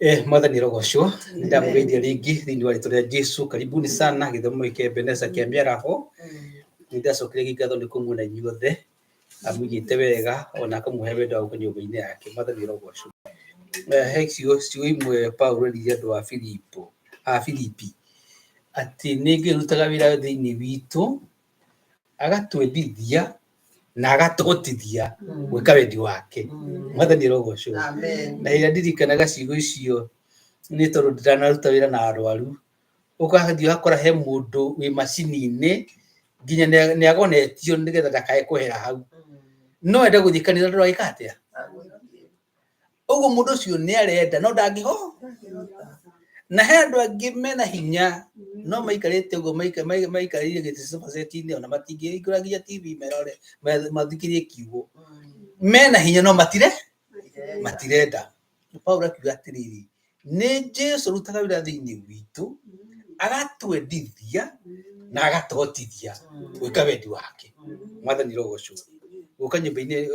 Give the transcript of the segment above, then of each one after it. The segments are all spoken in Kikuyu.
Mwathani arogocwo. Nĩndamũgeithia rĩngĩ thĩinĩ wa rĩtwa rĩa Jesu. Karibuni sana gĩthomo gĩkĩ Ebeneza kĩa mĩaraho. Nĩndacokeria ngatho nĩ kũmuona inyuothe, amũigĩte wega ona akamũhe wendo wa gũka nyũmba-inĩ yake. Mwathani arogocwo. He ciugo ciugo imwe Paulo erire andũ a Filipo, a Filipi, atĩ nĩ Ngai ũrutaga wĩra thĩinĩ witũ, agatwendithia na agatũhotithia gwĩka wendi wake. Mwathani arogocwo. Amen. Na ĩrĩa ndirikanaga ciugo icio nĩ tondũ ndanaruta wĩra na arwaru, ũgathiĩ ũgakora he mũndũ wĩ macini-inĩ nginya nĩ agonetio nĩgetha ndakae kwehera hau, no ende gũthiĩ kanitha ndũragĩka atĩa? Ũguo mũndũ ũcio nĩ arenda no ndangĩho. Na he andũ angĩ mena hinya no maikarĩte ũguo maikarĩire gĩtĩ sofa set-inĩ ona matingĩhingũra nginya TV merore mathikĩrĩrie kiugo. Mena hinya no matirenda. Paulo akiuga atĩrĩrĩ, nĩ Jesu ũrutaga wĩra thĩinĩ witũ, agatwendithia na agatũhotithia gwĩka wendi wake. Mwathani arogocwo. Gũka nyũmba-inĩ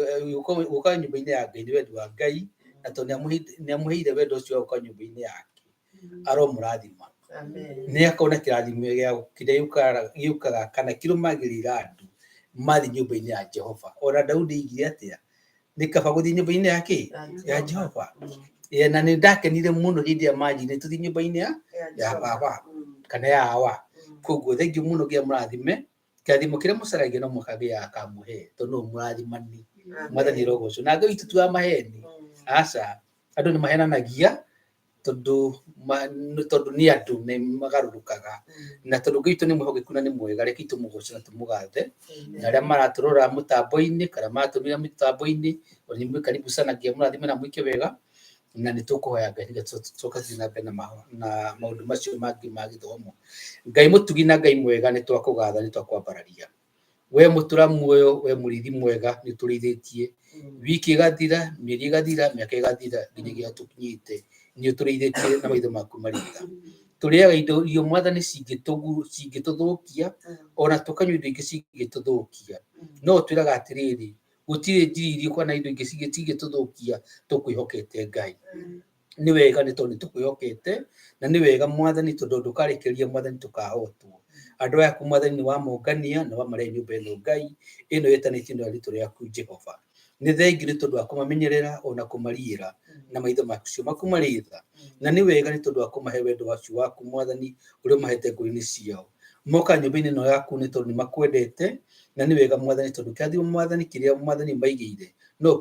gũka nyũmba-inĩ ya Ngai nĩ wendi wa Ngai, na tondũ nĩ amũheire wendo ũcio wa gũka nyũmba-inĩ yake, aromũrathima. Amen. Nĩ akorwo na kĩrathimo gĩa kĩrĩa gĩũkaga kana kĩrũmagĩrĩra andũ mathiĩ nyũmba-inĩ ya Jehova. Ona Daudi oigire atĩa? Nĩ kaba gũthiĩ nyũmba-inĩ ya kĩ? Ya Jehova. Na nĩ ndakenire mũno hĩndĩ ĩrĩa manjĩrire tũthiĩ nyũmba-inĩ ya baba kana ya awa. Koguo thengiũ mũno nginya mũrathime, kĩrathimo kĩrĩa mũcaragia no mũhaka Ngai akamũhe tondũ nĩwe mũrathimani. Mwathani arogocwo. Na Ngai witũ ti wa maheni. Aca. Andũ nĩ mahenanagia tondũ tondũ nĩ andũ nĩ magarũrũkaga. Na tondũ Ngai witũ nĩ mwĩhokeku na nĩ mwega, reke tũmũgoce na tũmũgathe. Na arĩa maratũrora mũtambo-inĩ kana maratũmĩra mĩtambo-inĩ, ona inyuĩ karibu sana nginya mũrathime na mwĩke wega. Na nĩ tũkũhoya Ngai nĩgetha tũcoke tũthiĩ na mbere na maũndũ macio mangĩ ma gĩthomo. Ngai mũtugi na Ngai mwega nĩ twakũgatha nĩ twakwambararia. We mũtũra muoyo, we mũrĩithi mwega nĩ ũtũrĩithĩtie. Wiki ĩgathira, mĩeri ĩgathira, mĩaka ĩgathira nginyagia tũkinyĩte. Nĩ ũtũrĩithĩtie na maitho maku marĩ tha. Tũrĩaga indo irio mwathani cingĩtũthũkia ona tũkanyua indo ingĩ cingĩtũthũkia. No ũtwĩraga atĩrĩrĩ, gũtirĩ njiri kana indo ingĩ cingĩtũthũkia tũkwĩhokete Ngai. Nĩ wega nĩ tondũ nĩ tũkwĩhokete na nĩ wega mwathani tondũ ndũkarekereria mwathani tũkahotwo. Andũ aya aku mwathani nĩ wamongania na wamarehe nyũmba ĩno Ngai ĩno ĩtanĩtio na rĩtwa rĩaku Jehova. Nĩ thengiũ nĩ tondũ wa kũmamenyerera ona kũmariĩra na maitho macio maku marĩ tha. Na nĩ wega nĩ tondũ wa kũmahe wendo wacio waku mwathani ũrĩa ũmahete ngoro-inĩ ciao. Moka nyũmba-inĩ ĩno yaku nĩ tondũ nĩ makwendete na nĩ wega mwathani tondũ kĩrathimo mwathani kĩrĩa mwathani ũmaigĩire no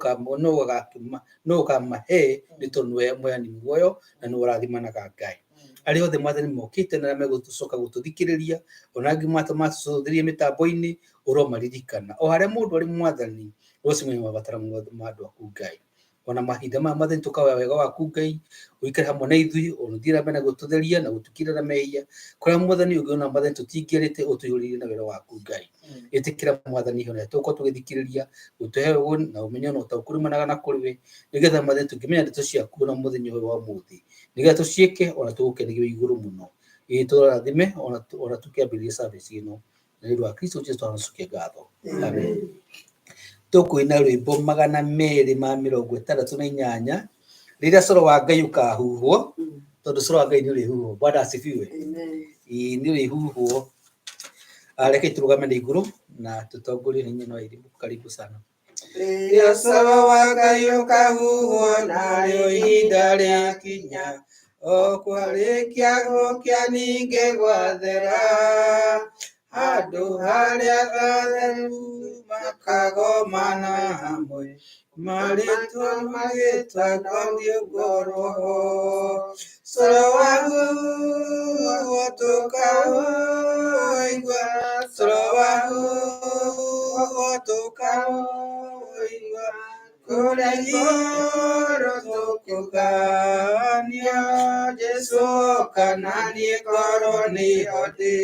ũkamahe nĩ tondũ nĩwe mũheani muoyo na nĩwe ũrathimanaga Ngai. Arĩa othe mwathani mokĩte na arĩa megũcoka gũtũthikĩrĩria ona angĩ matũcũthĩrĩria mĩtambo-inĩ ũromaririkana. O harĩa mũndũ arĩ mwathani ũrocemania na mabataro mothe ma andũ aku Ngai. Ona mahinda maya mwathani tũkahoya wega waku Ngai ũikare hamwe na ithuĩ ona ũthiĩ na mbere na gũtũtheria na gũtũkirĩra mehia kũrĩa mwathani ũngĩona mwathani tũtingĩrĩte ũtũihũrĩrie na wega waku Ngai. Ĩtĩkĩra mwathani ona tũgũkorwo tũgĩthikĩrĩria ũtũhe ũũgĩ na ũmenyo na ũtaũku ũrĩa umanaga na kũrĩ we nĩgetha mwathani tũngĩmenya ndeto ciaku ona mũthenya ũyũ wa ũmũthĩ nĩgetha tũciĩke ona tũgũkenagia wĩ igũrũ mũno. Ĩĩ tũrathime ona tũkĩambĩrĩria service ĩno na nĩ ũndũ wa Kristo Jesu twanacokia ngatho. Amen. Tũkũina rwĩmbo 268 rĩrĩa coro wa Ngai ũkahuhwo, tondũ coro wa Ngai nĩ ũrĩhuhwo. Bwana asifiwe. Ĩĩ nĩ ũrĩhuhwo. Reke tũrũgame na igũrũ na tũtongorio nĩ nyina wa irimũ. Karibu sana. Rĩrĩa coro wa Ngai ũkahuhwo narĩo ihinda rĩakinya, o kwarĩkia gũkĩa ningĩ gwathera, handũ harĩa hatheru makagomana hamwe, marĩtwo magĩtagwo nĩũngorwo ho. Coro wahuhwo tũkaũigua, coro wahuhwo tũkaũigua, kũrĩa igũrũ tũkũganio, Jesũ oka na niĩ ngorwo nĩho ndĩ.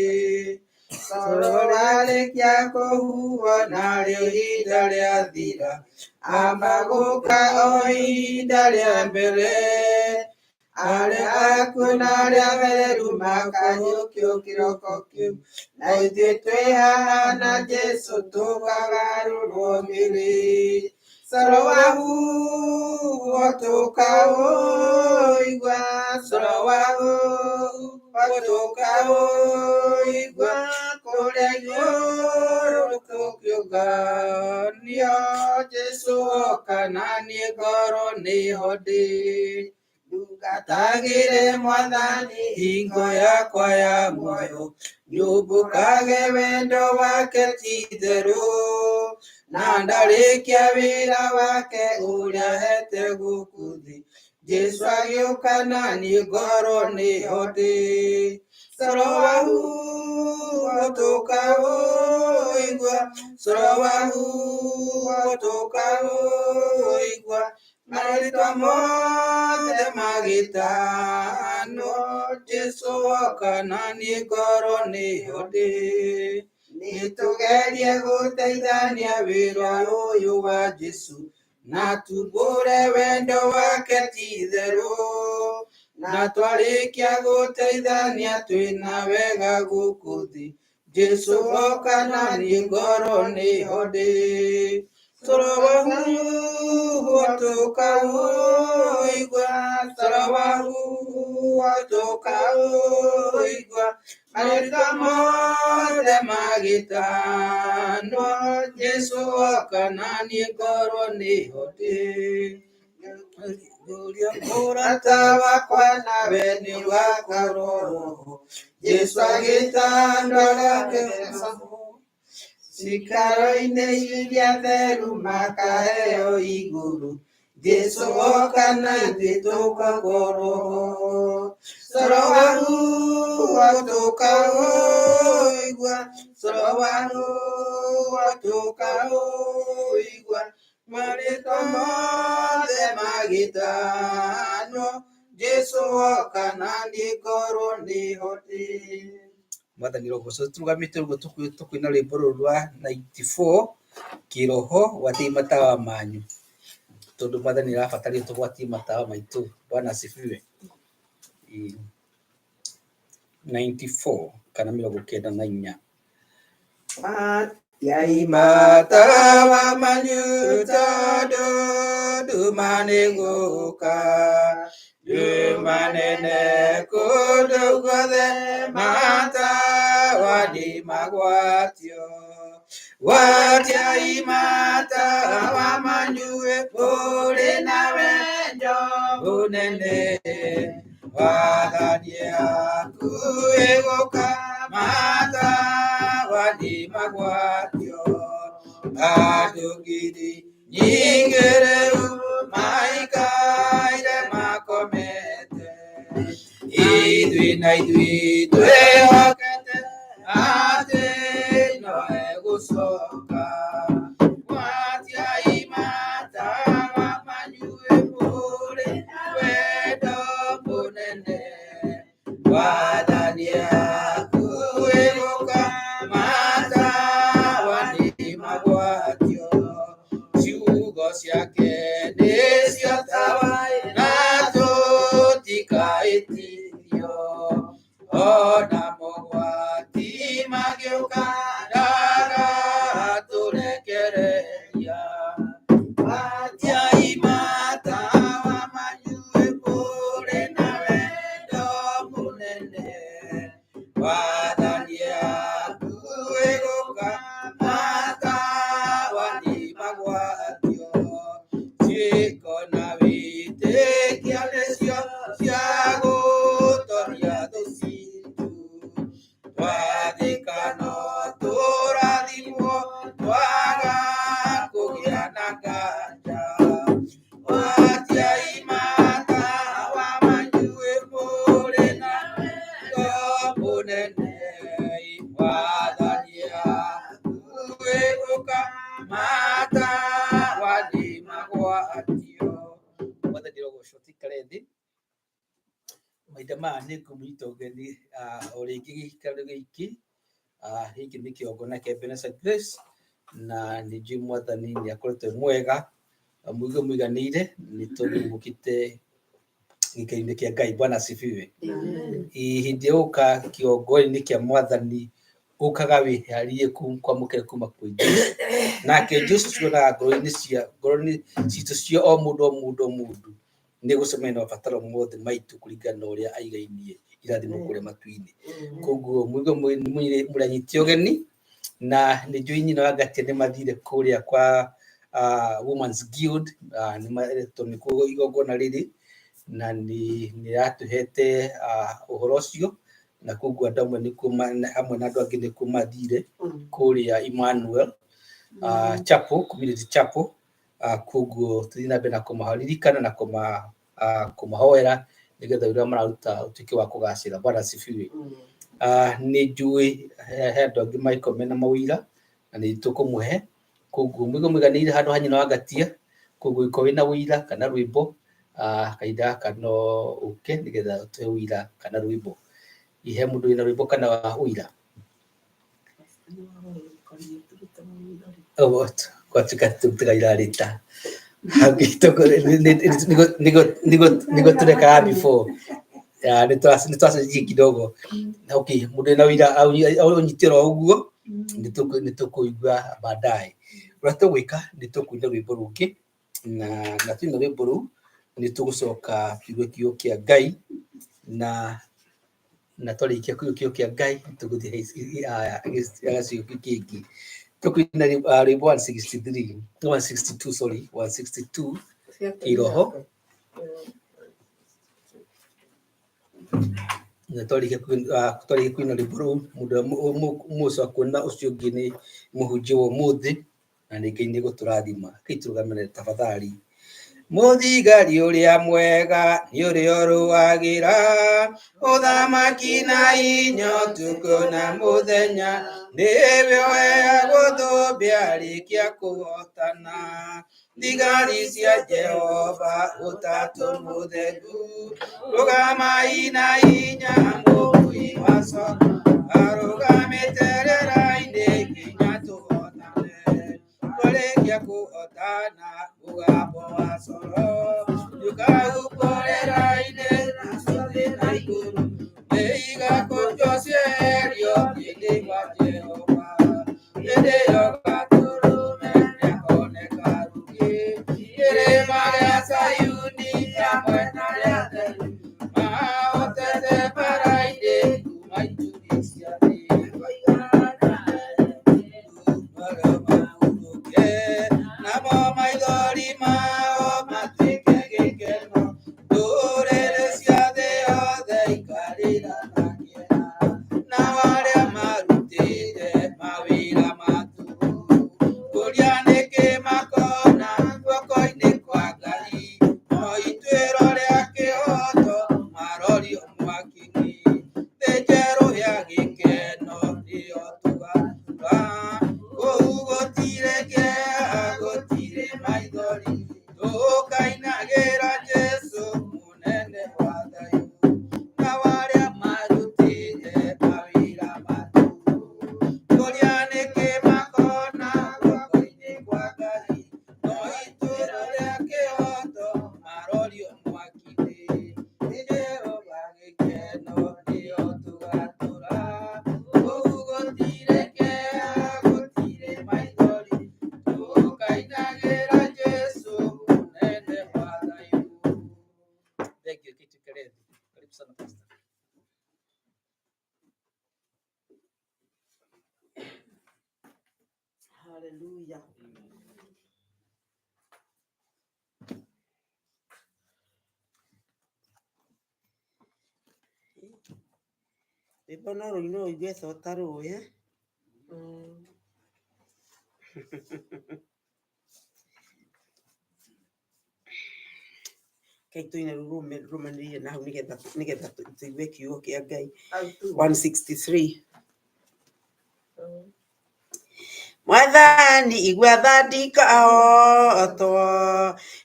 Coro warĩkia kũhuhwo narĩo ihinda rĩathira, amba gũka o ihinda rĩa mbere. Arĩa akuũ na arĩa atheru makariũkio kĩroko kĩu, na ithuĩ twĩ haha na Jesũ tũkagarũrwo mĩĩrĩ. Coro wahuhwo tũkaũigua, Wahu tũkaũigua kũrĩa igũrũ tũkĩũnganio. Jesũ oka na niĩ ngorwo nĩho ndĩ. Ndungatagĩre Mwathani hingo yakwa ya muoyo, nyumbũkage wendo wake ti itherũ, na ndarĩkia wĩra wake ũrĩa ahete gũkũ thĩ. Jesũ agĩũka na niĩ ngorwo nĩho ndĩ. Coro wahuhwo tũkaũigua, coro wahuhwo tũkaũigua, marĩtwa mothe magĩtanwo. Jesũ oka na niĩ ngorwo nĩho ndĩ. Nĩtũgerie gũteithania wĩra ũyũ wa Jesũ, na tumbũre wendo wake ti itherũ, na twarĩkia gũteithania twĩna wega gũkũ thĩ. Jesũ oka na niĩ ngorwo nĩho ndĩ. Coro wahuhwo tũkaũigua, coro wahuhwo tũkaũigua, marĩtwa mothe magĩtanwo. Jesũ oka na niĩ ngorwo nĩho ndĩ. Mũrata wakwa nawe nĩũgakorwo ho. Jesũ agĩtandora cikaro-inĩ iria theru makaheo igũrũ. Jesũ oka na ithuĩ tũgakorwo ho. Coro wahuhwo tũkaũigua, coro wahuhwo tũkaũigua, marĩtwa mothe magĩtanwo. Jesũ oka na niĩ ngorwo nĩho ndĩ. Mwathani rogocwo. Tũrũgamĩte ũguo tũkũina rwĩmbo rũrũ rwa 94 kĩroho, gwatiai matawa manyu, tondũ Mwathani arabatario tũgwatie matawa maitũ. Bwana asifiwe. 94 kana 94. Gwatiai matawa manyu tondũ nduma nĩgũka, nduma nene kũndũ guothe, matawa nĩmagwatio. Gwatiai matawa manyu mũrĩ na wendo mũnene, Wathani hakuhĩ gũka, matawa nĩmagwatio. Andũ ngiri nyingĩ rĩu maikaire makomete, ithuĩ na ithuĩ twĩhokete atĩ no egũcoka. Gwatiai matawa manyu mũrĩ na wendo mũnene, Wathani hakuhĩ gũka, matawa nĩmagwatio. Ciugo ciake nĩcio tawa na tũtikaĩtithio, ona mogwati magĩũka ndagatũrekereria. Gwatiai matawa manyu mũrĩ na wendo mũnene, Wathani hakuhĩ gũka, matawa nĩmagwatio. Ciĩko na wĩtĩkio nĩcio cia gũtoria thũ citũ, twathĩka no tũrathimwo twaga kũgĩa na nganja. Gwatiai matawa manyu mũrĩ na wendo mũnene, Wathani hakuhĩ gũka, matawa nĩmagwatio. Mwathani rogocwo. Tũikare thĩ. Mahinda maya nĩ ngũmũnyita ũgeni o rĩngĩ gĩikaro gĩkĩ. Gĩkĩ nĩ kĩgongona kĩa Ebenezer Grace, na nĩ njũĩ Mwathani nĩ akoretwo e mwega, mũigue mũiganĩire nĩ tondũ mũkĩte gĩikaro-inĩ kĩa Ngai. Bwana asifiwe. Hĩndĩ ĩrĩa ũka kĩgongona-inĩ kĩa Mwathani, ũkaga wĩharĩrie kwamũkĩra kuma kwĩ Jesũ. Nake Jesũ cionaga ngoro-inĩ cia ngoro-inĩ citũ cia o mũndũ o mũndũ o mũndũ. Nĩ gũcemania na mabataro mothe maitũ kũringana na ũrĩa aigainie irathimo kũrĩa matu-inĩ. Koguo mũigue mũranyitio ũgeni na nĩ njũĩ nyina wa Ngatia nĩ mathire kũrĩa kwa Women's Guild, nĩ maretwo nĩkuo igongona rĩrĩ na nĩ yatũhete ũhoro ũcio, na koguo andũ amwe nĩkuo hamwe na andũ angĩ nĩkuo mathire kũrĩa Emmanuel Chapel, Community Chapel. Koguo tũthiĩ na mbere na kũmaririkana na kũmahoera nĩgetha wĩra ũrĩa mararuta ũtuĩke wa kũgacĩra. Bwana asifiwe. Nĩ njũĩ he andũ angĩ mangĩkorwo mena mawĩra na nĩ tũkũmũhe, koguo mũigue mũiganĩire handũ ha nyina wa Ngatia. Koguo ũngĩkorwo wĩna wĩira kana rwĩmbo, kahinda gaka no ũke nĩgetha ũtũhe wĩira kana rwĩmbo. Ihe mũndũ wĩna rwĩmbo kana wĩira? Gwatuĩka tũkairarĩta nĩguo tũrekaga before nĩ twacenjia kidogo. Okay, mũndũ wĩna wĩira ũnyite oro ũguo, nĩ tũkũigua baadaye. Ũrĩa tũgwĩka nĩ tũkũina rwĩmbo rũngĩ, na twaina rwĩmbo rũu nĩ tũgũcoka tũigue kiugo kĩa Ngai, na twarĩkia kũigua kiugo kĩa Ngai tũgũthiĩ gĩcigo kĩu kĩngĩ. Tũkũina rwĩmbo 163, 162, sorry, 162 kĩroho, na twarĩkia kũina rwĩmbo rũu mũndũ ũrĩa mũcoka kuona ũcio ũngĩ nĩ mũhunjia wa ũmũthĩ, na nĩ Ngai nĩ gũtũrathima. Rekei tũrũgamĩrĩre tafadhali. Mũthigari ũrĩa mwega nĩ ũrĩa ũrũagĩra ũthamaki na hinya ũtukũ na mũthenya, nĩwe ũheagwo thũmbĩ arĩkia kũhotana. Thigari cia Jehova Ũtatũ Mũtheru, rũgamai na hinya mũkui wa coro, arũgamĩte rĩera-inĩ nginya tũhotane. Twarĩkia kũhotana mũgambo wa coro nĩũkahumbwo rĩera-inĩ nacio na igũrũ nĩ igakũnjwo cieherio thĩinĩ wa Jehova. Hĩndĩ ĩyo Gatũrũme nĩakoneka rũngĩ kĩrĩma gĩa Sayuni hamwe na arĩa atheru mahotete mbara-inĩ kuma ituri cia thĩ. Namo maithori mao matuĩke gĩkeno, ndũrĩrĩ cia thĩ yothe ikarĩra na kĩeha, nao arĩa marutĩte mawĩra ma tũhũ kũria nĩkĩ makona guoko-inĩ kwa Ngai, no ituĩro rĩa kĩhooto marorio mwaki-inĩ. Thĩ njerũ ya gĩkeno nĩyo tũgatũũra, kũu gũtirĩ kĩeha, gũtirĩ maithori, tũkainagĩra Jesũ mũnene wa thayũ. Nao arĩa marutĩte mawĩra ma tũhũ kũria nĩkĩ makona guoko-inĩ kwa Ngai, no ituĩro rĩa kĩhooto marorio mwaki-inĩ. Thĩ njerũ ya gĩkeno nĩyo tũgatũũra, kũu gũtirĩ kĩeha, gũtirĩ maithori, tũkainagĩra Jesũ mũnene wa thayũ. Thank you, Kitu Kerethi. Karibu sana Pastor. Hallelujah. Rwĩmbo no rũinwo ũigue ta ũtarũĩ eh? Rekei tũine rũu rũmanĩrĩire na hau nĩgetha tũigue kiugo kĩa Ngai. 163. Mwathani igua tha ndikahotwo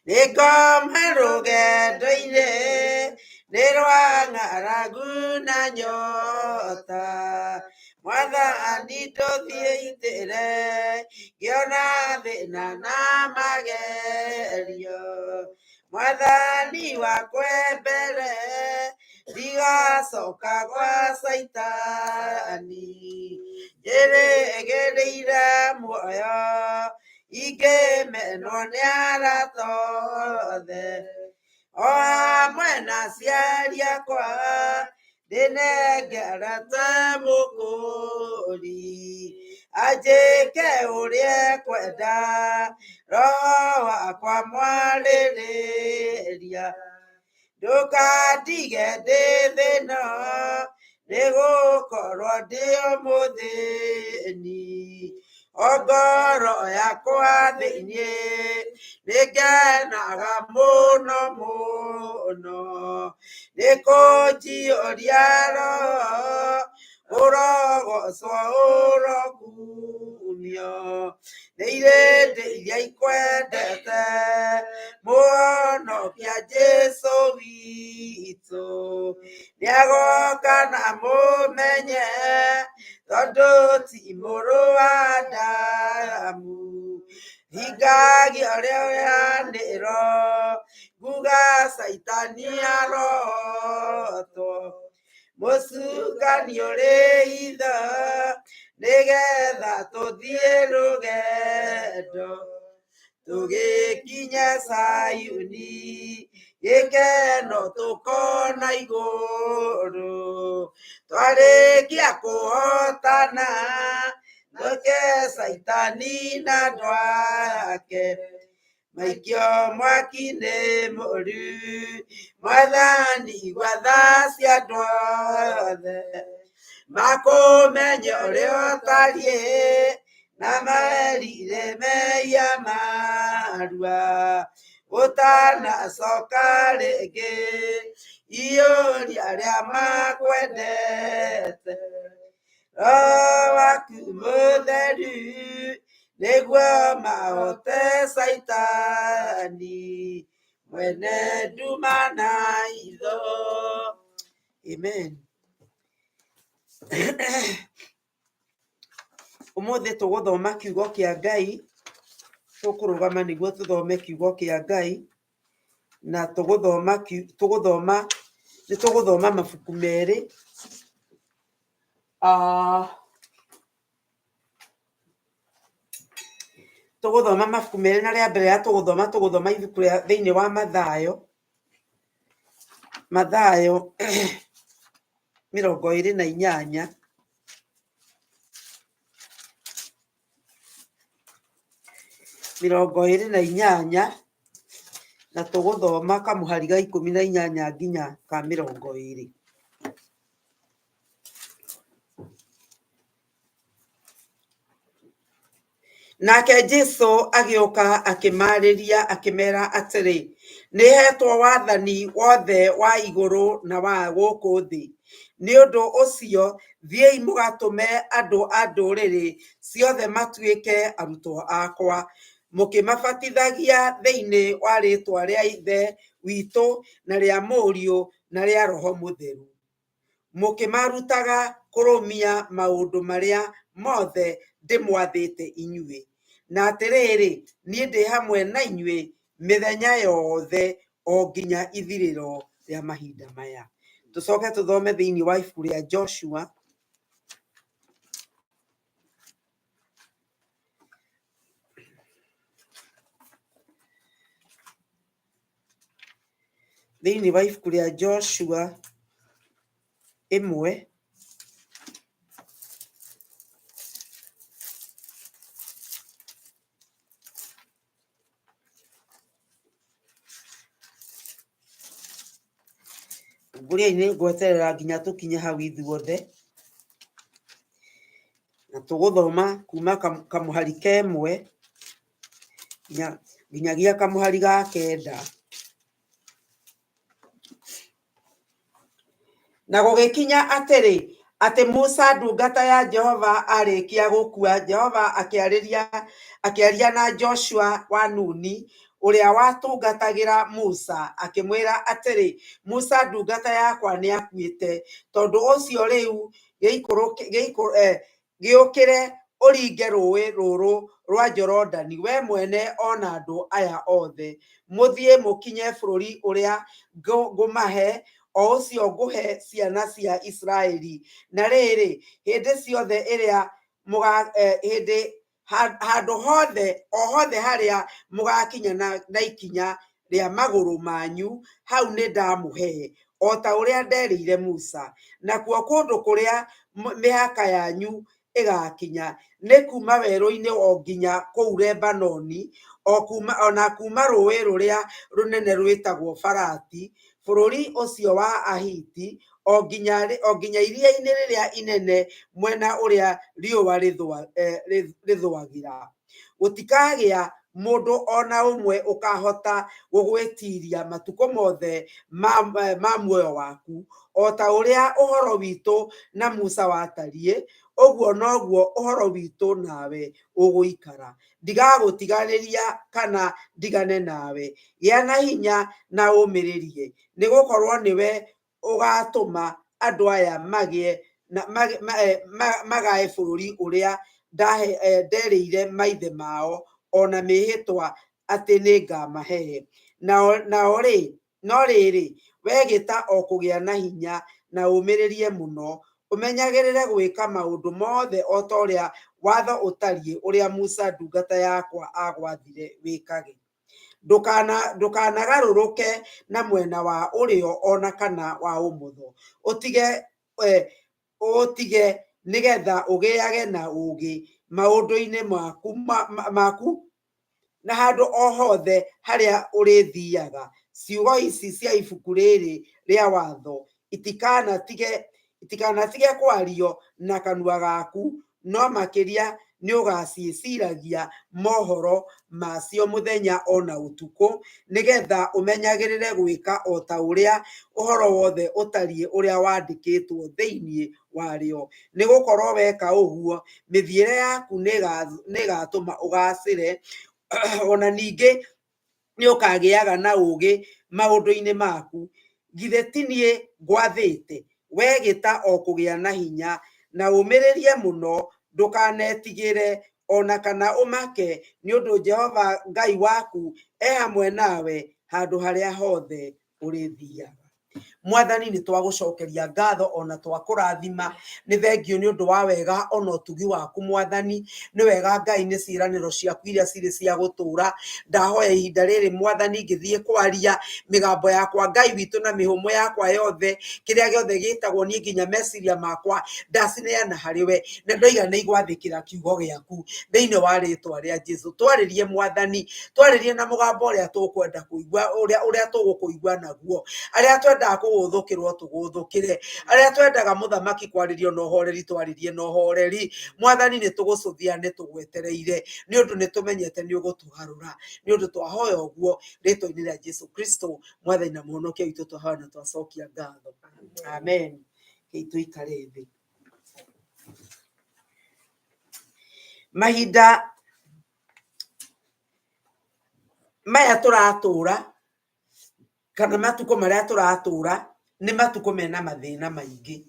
nĩ ngoma rũgendo-inĩ, nĩ rwa ng'aragu na nyota. Mwathani ndũthiĩ itĩre ngĩona thĩna na magerio. Mwathani wakwa e mbere ndigacoka gwa Caitani. Njĩrĩgĩrĩire muoyo ingĩmenwo nĩ arata othe. O hamwe na aciari akwa ndĩnengerete mũkũri anjĩke ũrĩa ekwenda roho wakwa mwarĩrĩria ndũkandige ndĩ thĩna nĩgũkorwo ndĩ o mũthĩni o ngoro yakwa thĩinĩ nĩngenaga mũno mũno nĩkũnjiyũria roho ũrogocwo ũrokumio nĩ irĩndĩ iria ikwendete mũhonokia Jesũ witũ nĩagoka na mũmenye tondũ ti mũrũ wa Adamu hingagia ũrĩa ũranĩrwo nguga Caitani arotwo mũcukani ũrĩ hitho nĩgetha tũthiĩ rũgendo tũgĩkinya Sayuni gĩkeno tũkona igũrũ twarĩkia kũhotana tũke Caitani na andũ ake maikio mwaki-inĩ mũru mwathani gwatha cia andũ othe makũmenye ũrĩa ũtariĩ na merire mehia marua ũtanacoka rĩngĩ iyũria arĩa makwendete roho waku mũtheru nĩguo mahote Caitani mwene nduma na hitho. Amen. Ũmũthĩ tũgũthoma kiugo kĩa Ngai tũkũrũgama nĩguo tũthome kiugo kĩa Ngai na tũgũthoma tũgũthoma nĩ tũgũthoma mabuku merĩ tũgũthoma mabuku merĩ na rĩa mbere rĩa tũgũthoma tũgũthoma ibuku rĩa thĩinĩ wa Mathayo Mathayo 28 28 na tũgũthoma kamũhari ga 18 nginya ka 20. Nake Jesũ agĩũka akĩmaarĩria akĩmeera atĩrĩ, nĩhetwo wathani wothe wa igũrũ na wa gũkũ thĩ. Nĩ ũndũ ũcio thiĩi mũgatũme andũ a ndũrĩrĩ ciothe matuĩke arutwo akwa, mũkĩmabatithagia thĩinĩ wa rĩĩtwa rĩa Ithe witũ na rĩa Mũriũ na rĩa Roho Mũtheru, mũkĩmarutaga kũrũmia maũndũ marĩa mothe ndĩmwathĩte inyuĩ. Na atĩrĩrĩ, niĩ ndĩ hamwe na inyuĩ mĩthenya yothe o nginya ithirĩro rĩa mahinda maya. Tũcoke tũthome thĩinĩ wa ibuku rĩa Joshua thĩinĩ wa ibuku rĩa Joshua 1 ngũria-inĩ ngweterera nginya tũkinye hau ithuothe na tũgũthoma kuma kamũhari ka 1 nginyagia kamũhari ga 9. Na gũgĩkinya atĩrĩ, atĩ Musa ndungata ya Jehova arĩkia gũkua, Jehova akĩaria na Joshua wa Nuni, ũrĩa watungatagĩra Musa, akĩmwĩra atĩrĩ, Musa ndungata yakwa nĩakuĩte. Tondũ ũcio rĩu gĩũkĩre ũringe rũũĩ rũrũ rwa Jorodani, we mwene o na andũ aya othe, mũthiĩ mũkinye bũrũri ũrĩa ngũmahe, o ũcio ngũhe ciana cia Isiraeli. Na rĩrĩ, hĩndĩ ciothe ĩrĩa hĩndĩ handũ hothe o hothe harĩa mũgakinya na ikinya rĩa magũrũ manyu, hau nĩndamũhe, o ta ũrĩa nderĩire Musa. Nakuo kũndũ kũrĩa mĩhaka yanyu ĩgakinya nĩ kuma werũ-inĩ o nginya kũu Lebanoni, o na kuma rũũĩ rũrĩa rũnene rwĩtagwo Farati, bũrũri ũcio wa Ahiti, o nginya iria-inĩ rĩrĩa inene mwena ũrĩa riũa rĩthũagĩra. Gũtikagĩa mũndũ o na ũmwe ũkahota gũgwĩtiiria matukũ mothe ma muoyo waku. O ta ũrĩa ũhoro witũ na Musa watariĩ, ũguo noguo ũhoro witũ nawe ũgũikara. Ndigagũtiganĩria kana ndigane nawe. Gĩa na hinya na ũmĩrĩrie, nĩgũkorwo nĩwe ũgaatũma andũ aya magĩe na magae bũrũri ũrĩa nderĩire maithe mao o na mĩĩhĩtwa atĩ nĩngamahe. No rĩrĩ, wee gĩta o kũgĩa na hinya na ũmĩrĩrie mũno, ũmenyagĩrĩre gwĩka maũndũ mothe o ta ũrĩa watho ũtariĩ ũrĩa Musa ndungata yakwa aagwathire wĩkage. Ndũkanagarũrũke na mwena wa ũrĩo o na kana wa ũmotho, ũtige nĩgetha ũgĩage na ũũgĩ maũndũ-inĩ maku na handũ o hothe harĩa ũrĩthiiaga. Ciugo ici cia ibuku rĩrĩ rĩa watho itikanatige kwario na kanua gaku, no makĩria nĩũgaciĩciragia mohoro macio mũthenya o na ũtukũ, nĩgetha ũmenyagĩrĩre gwĩka o ta ũrĩa ũhoro wothe ũtariĩ ũrĩa wandĩkĩtwo thĩinĩ warĩo. Nĩgũkorwo weka ũguo, mĩthiĩre yaku nĩĩgatũma ũgaacĩre, o na ningĩ nĩũkagĩaga na ũũgĩ maũndũ-inĩ maku. Githĩ ti niĩ ngwathĩte? Wee gĩta o kũgĩa na hinya na ũmĩrĩrie mũno, ndũkanetigĩre o na kana ũmake, nĩ ũndũ Jehova Ngai waku e hamwe nawe handũ harĩa hothe ũrĩthiiaga. Mwathani, nĩ twagũcokeria ngatho ona twakũrathima. Nĩ thengio nĩ ũndũ wa wega ona ũtugi waku Mwathani. Nĩ wega Ngai, nĩ ciĩranĩro ciaku iria cirĩ cia gũtũũra. Ndahoya ihinda rĩrĩ Mwathani ngĩthiĩ kwaria mĩgambo yakwa Ngai witũ na mĩhũmũ yakwa yothe, kĩrĩa gĩothe gĩtagwo niĩ nginya meciria makwa ndacineana harĩ we, na ndoiga nĩ igwathĩkĩra kiugo gĩaku thĩinĩ wa rĩtwa rĩa Jesu. Twarĩrie Mwathani, twarĩrie na mũgambo ũrĩa tũkwenda kũigua, ũrĩa tũgũkũigua naguo. Arĩa twendaga kũgũthũkĩrwo tũgũthũkĩre, arĩa twendaga mũthamaki kwarĩrio na ũhoreri twarĩrie na ũhoreri. Mwathani, nĩ tũgũcũthia, nĩ tũgwetereire, nĩ ũndũ nĩ tũmenyete nĩ ũgũtũgarũra. Nĩ ũndũ twahoya ũguo rĩtwa-inĩ rĩa Jesu Kristo Mwathani na Mũhonokia witũ, twahoya na twacokia ngatho. Amen. Kei tũikare thĩ. Mahinda maya tũratũra kana matukũ marĩa tũratũra nĩ matukũ mena mathĩna maingĩ,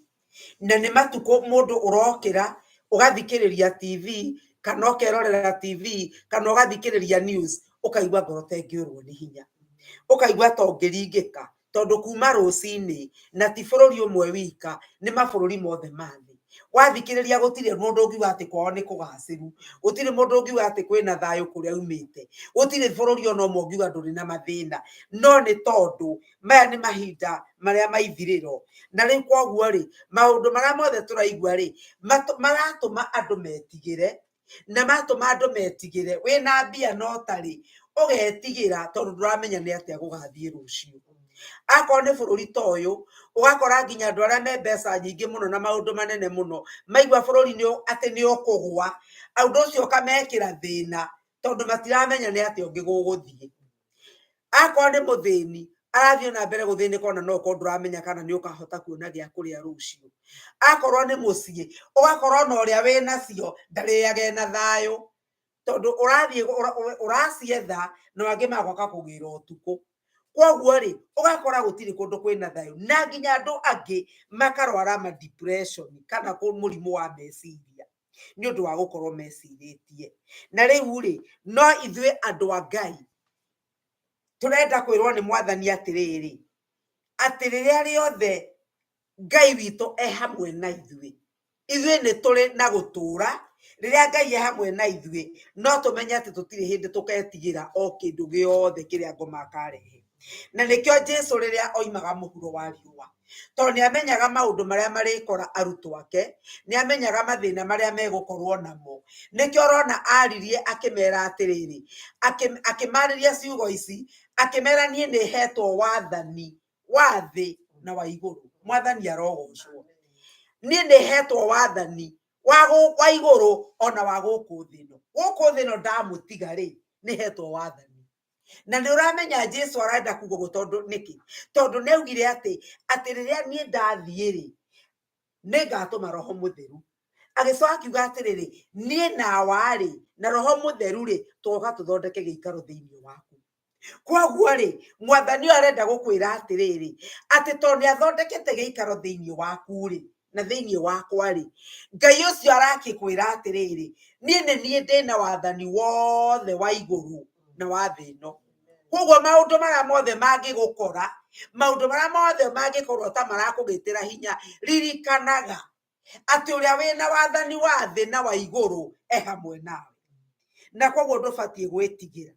na nĩ matukũ mũndũ ũrokĩra ũgathikĩrĩria TV kana ũkerorera TV kana ũgathikĩrĩria news, ũkaigua ngoro ta ĩngĩũrwo nĩ hinya, ũkaigua ta ũngĩringĩka, tondũ kuma rũcinĩ, na ti bũrũri ũmwe wika, nĩ mabũrũri mothe ma thĩ. Wathikĩrĩria gũtirĩ mũndũ ũngiuga atĩ kwao nĩ kũgacĩru, gũtirĩ mũndũ ũngiuga atĩ kwĩna thayũ kũrĩa aumĩte, gũtirĩ bũrũri ona ũmwe ũngiuga ndũrĩ na mathĩna. No nĩ tondũ maya nĩ mahinda marĩa ma ithirĩro, na rĩu koguo rĩ, maũndũ marĩa mothe tũraigua rĩ, maratũma andũ metigĩre, na matũma andũ metigĩre. Wĩna mbia no ũtarĩ, ũgetigĩra tondũ ndũramenya nĩ atĩa gũgathiĩ rũciũ. Akorwo nĩ bũrũri ta ũyũ, ũgakora nginya andũ arĩa me mbeca nyingĩ mũno na maũndũ manene mũno, maigua bũrũri atĩ nĩ ũkũgwa, ũndũ ũcio ũkamekĩra thĩna, tondũ matiramenya nĩ atĩa ũngĩ gũgũthiĩ. Akorwo nĩ mũthĩni, arathiĩ na mbere gũthĩnĩka ona no ũkorwo ndũramenya kana nĩ ũkahota kuona gĩa kũrĩa rũciũ. Akorwo nĩ mũciĩ, ũgakora ona ũrĩa wĩnacio ndarĩaga ena thayũ, tondũ ũrathiĩ ũracietha na angĩ magoka kũgĩra ũtukũ. Koguo rĩ, ũgakora gũtirĩ kũndũ kwĩna thayũ, na nginya andũ angĩ makarwara ma depression kana mũrimũ wa meciria nĩ ũndũ wa gũkorwo mecirĩtie. Na rĩu rĩ, no ithuĩ andũ a Ngai tũrenda kwĩrwo nĩ Mwathani atĩrĩrĩ, atĩ rĩrĩa rĩothe Ngai witũ e hamwe na ithuĩ, ithuĩ nĩ tũrĩ na gũtũra, Rĩrĩa Ngai e hamwe na ithuĩ, no tũmenye atĩ tũtirĩ hĩndĩ tũketigĩra o kĩndũ gĩothe kĩrĩa ngoma akarehe. Na nĩkĩo Jesu rĩrĩa oimaga mũhuro wa riũa, tondũ nĩ amenyaga maũndũ marĩa marĩkora arutwo ake, nĩ amenyaga mathĩna marĩa megũkorwo namo. Nĩkĩo ũrona aririe akĩmera atĩrĩrĩ, akĩmarĩria ciugo ici, akĩmera niĩ nĩ hetwo wathani wa thĩ na wa igũrũ. Mwathani arogocwo. Niĩ nĩ hetwo wathani wa igũrũ ona wa gũkũ thĩ ĩno. Gũkũ thĩ ĩno ndamũtiga rĩ, nĩ hetwo wathani. Na nĩ ũramenya Jesu arenda kuga ũguo tondũ nĩkĩ? Tondũ nĩ augire atĩ rĩrĩa niĩ ndathiĩ rĩ, nĩ ngatũma Roho Mũtheru. Agĩcoka akiuga atĩrĩrĩ, niĩ nawa rĩ, na Roho Mũtheru rĩ, tũgoka tũthondeke gĩikaro thĩinĩ waku. Kwoguo rĩ, mwathani ũyũ arenda gũkwĩra atĩrĩrĩ, atĩ tondũ nĩ athondekete gĩikaro thĩinĩ waku rĩ, na thĩinĩ wakwa rĩ, Ngai ũcio arakĩkwĩra atĩrĩrĩ, niĩ nĩ niĩ ndĩna wathani wothe wa igũrũ na wa thĩ ĩno. Kwoguo maũndũ marĩa mothe mangĩgũkora, maũndũ marĩa mothe mangĩkorwo ta marakũgĩtĩra hinya, ririkanaga atĩ ũrĩa wĩna wathani wa thĩ na wa igũrũ e hamwe nawe. Na kwoguo ndũbatiĩ gwĩtigĩra.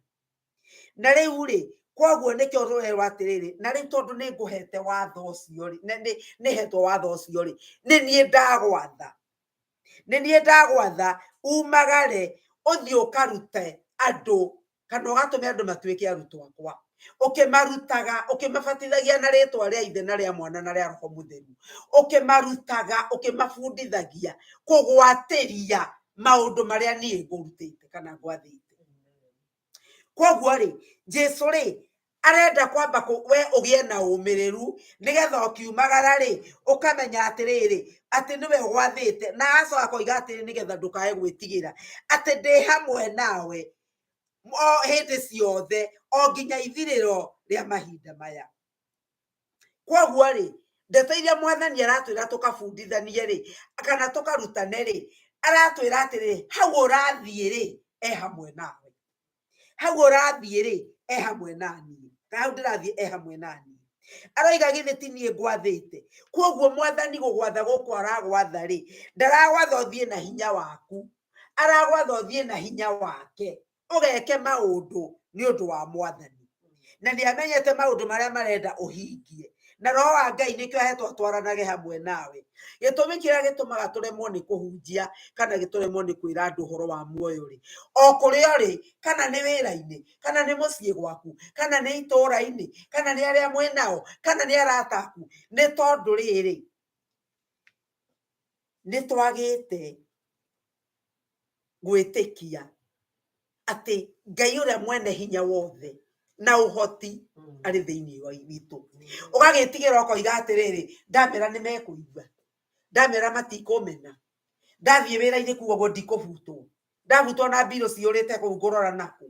Na rĩu rĩ, kwoguo nĩkĩo tũrerwo atĩrĩrĩ, na rĩu tondũ nĩ ngũhete watho ũcio rĩ, nĩ hetwo watho ũcio rĩ, nĩ niĩ ndagwatha. Nĩ niĩ ndagwatha umagare ũthiĩ ũkarute andũ kana ũgatũme andũ matuĩke arutwo akwa. Ũkĩmarutaga, ũkĩmabatithagia na rĩtwa rĩa Ithe na rĩa Mwana na rĩa Roho Mũtheru. Ũkĩmarutaga, ũkĩmabundithagia kũgwatĩria maũndũ marĩa niĩ ngũrutĩte kana ngwathĩte. Kwoguo rĩ, Jesu rĩ, arenda kwamba we ũgĩe na ũmĩrĩru nĩgetha ũkiumagara rĩ, ũkamenya atĩrĩrĩ, atĩ nĩwe ũgwathĩte, na agacoka akoiga atĩrĩ nĩgetha ndũkae gwĩtigĩra, atĩ ndĩ hamwe nawe o hĩndĩ ciothe o nginya ithirĩro rĩa mahinda maya. Kwoguo rĩ, ndeto iria mwathani aratwĩra tũkabundithanie rĩ, kana tũkarutane rĩ, aratwĩra atĩrĩ, hau ũrathiĩ rĩ, e hamwe nawe. Hau ũrathiĩ rĩ, e hamwe na niĩ. Kana hau ndĩrathiĩ e hamwe na niĩ. Aroiga githĩ ti niĩ ngwathĩte. Kwoguo mwathani gũgwatha gũkũ aragwatha rĩ, ndaragwatha ũthiĩ na hinya waku. Aragwatha ũthiĩ na hinya wake. Ũgeke maũndũ nĩ ũndũ wa mwathani. Na nĩ amenyete maũndũ marĩa marenda ũhingie. Na roho wa Ngai nĩkĩo ahetwo atwaranage hamwe nawe. Gĩtũmi kĩrĩa gĩtũmaga tũremwo nĩ kũhunjia kana gĩtũremwo nĩ kwĩra andũ ũhoro wa muoyo rĩ, o kũrĩa ũrĩ, kana nĩ wĩra-inĩ, kana nĩ mũciĩ gwaku, kana nĩ itũũra-inĩ, kana nĩ arĩa mwĩ nao, kana nĩ arata aku, nĩ tondũ rĩrĩ, nĩ twagĩte gwĩtĩkia atĩ Ngai ũrĩa mwene hinya wothe na ũhoti arĩ thĩinĩ wa witũ. Ũgagĩtigĩra ũkoiga atĩrĩrĩ, ndamera nĩ mekũigua, ndamera matikũmena, ndathiĩ wĩra-inĩ kuga ũguo ndikũbutwo, ndabutwo na mbirũ ciyũrĩte kũu ngũrora nakũ.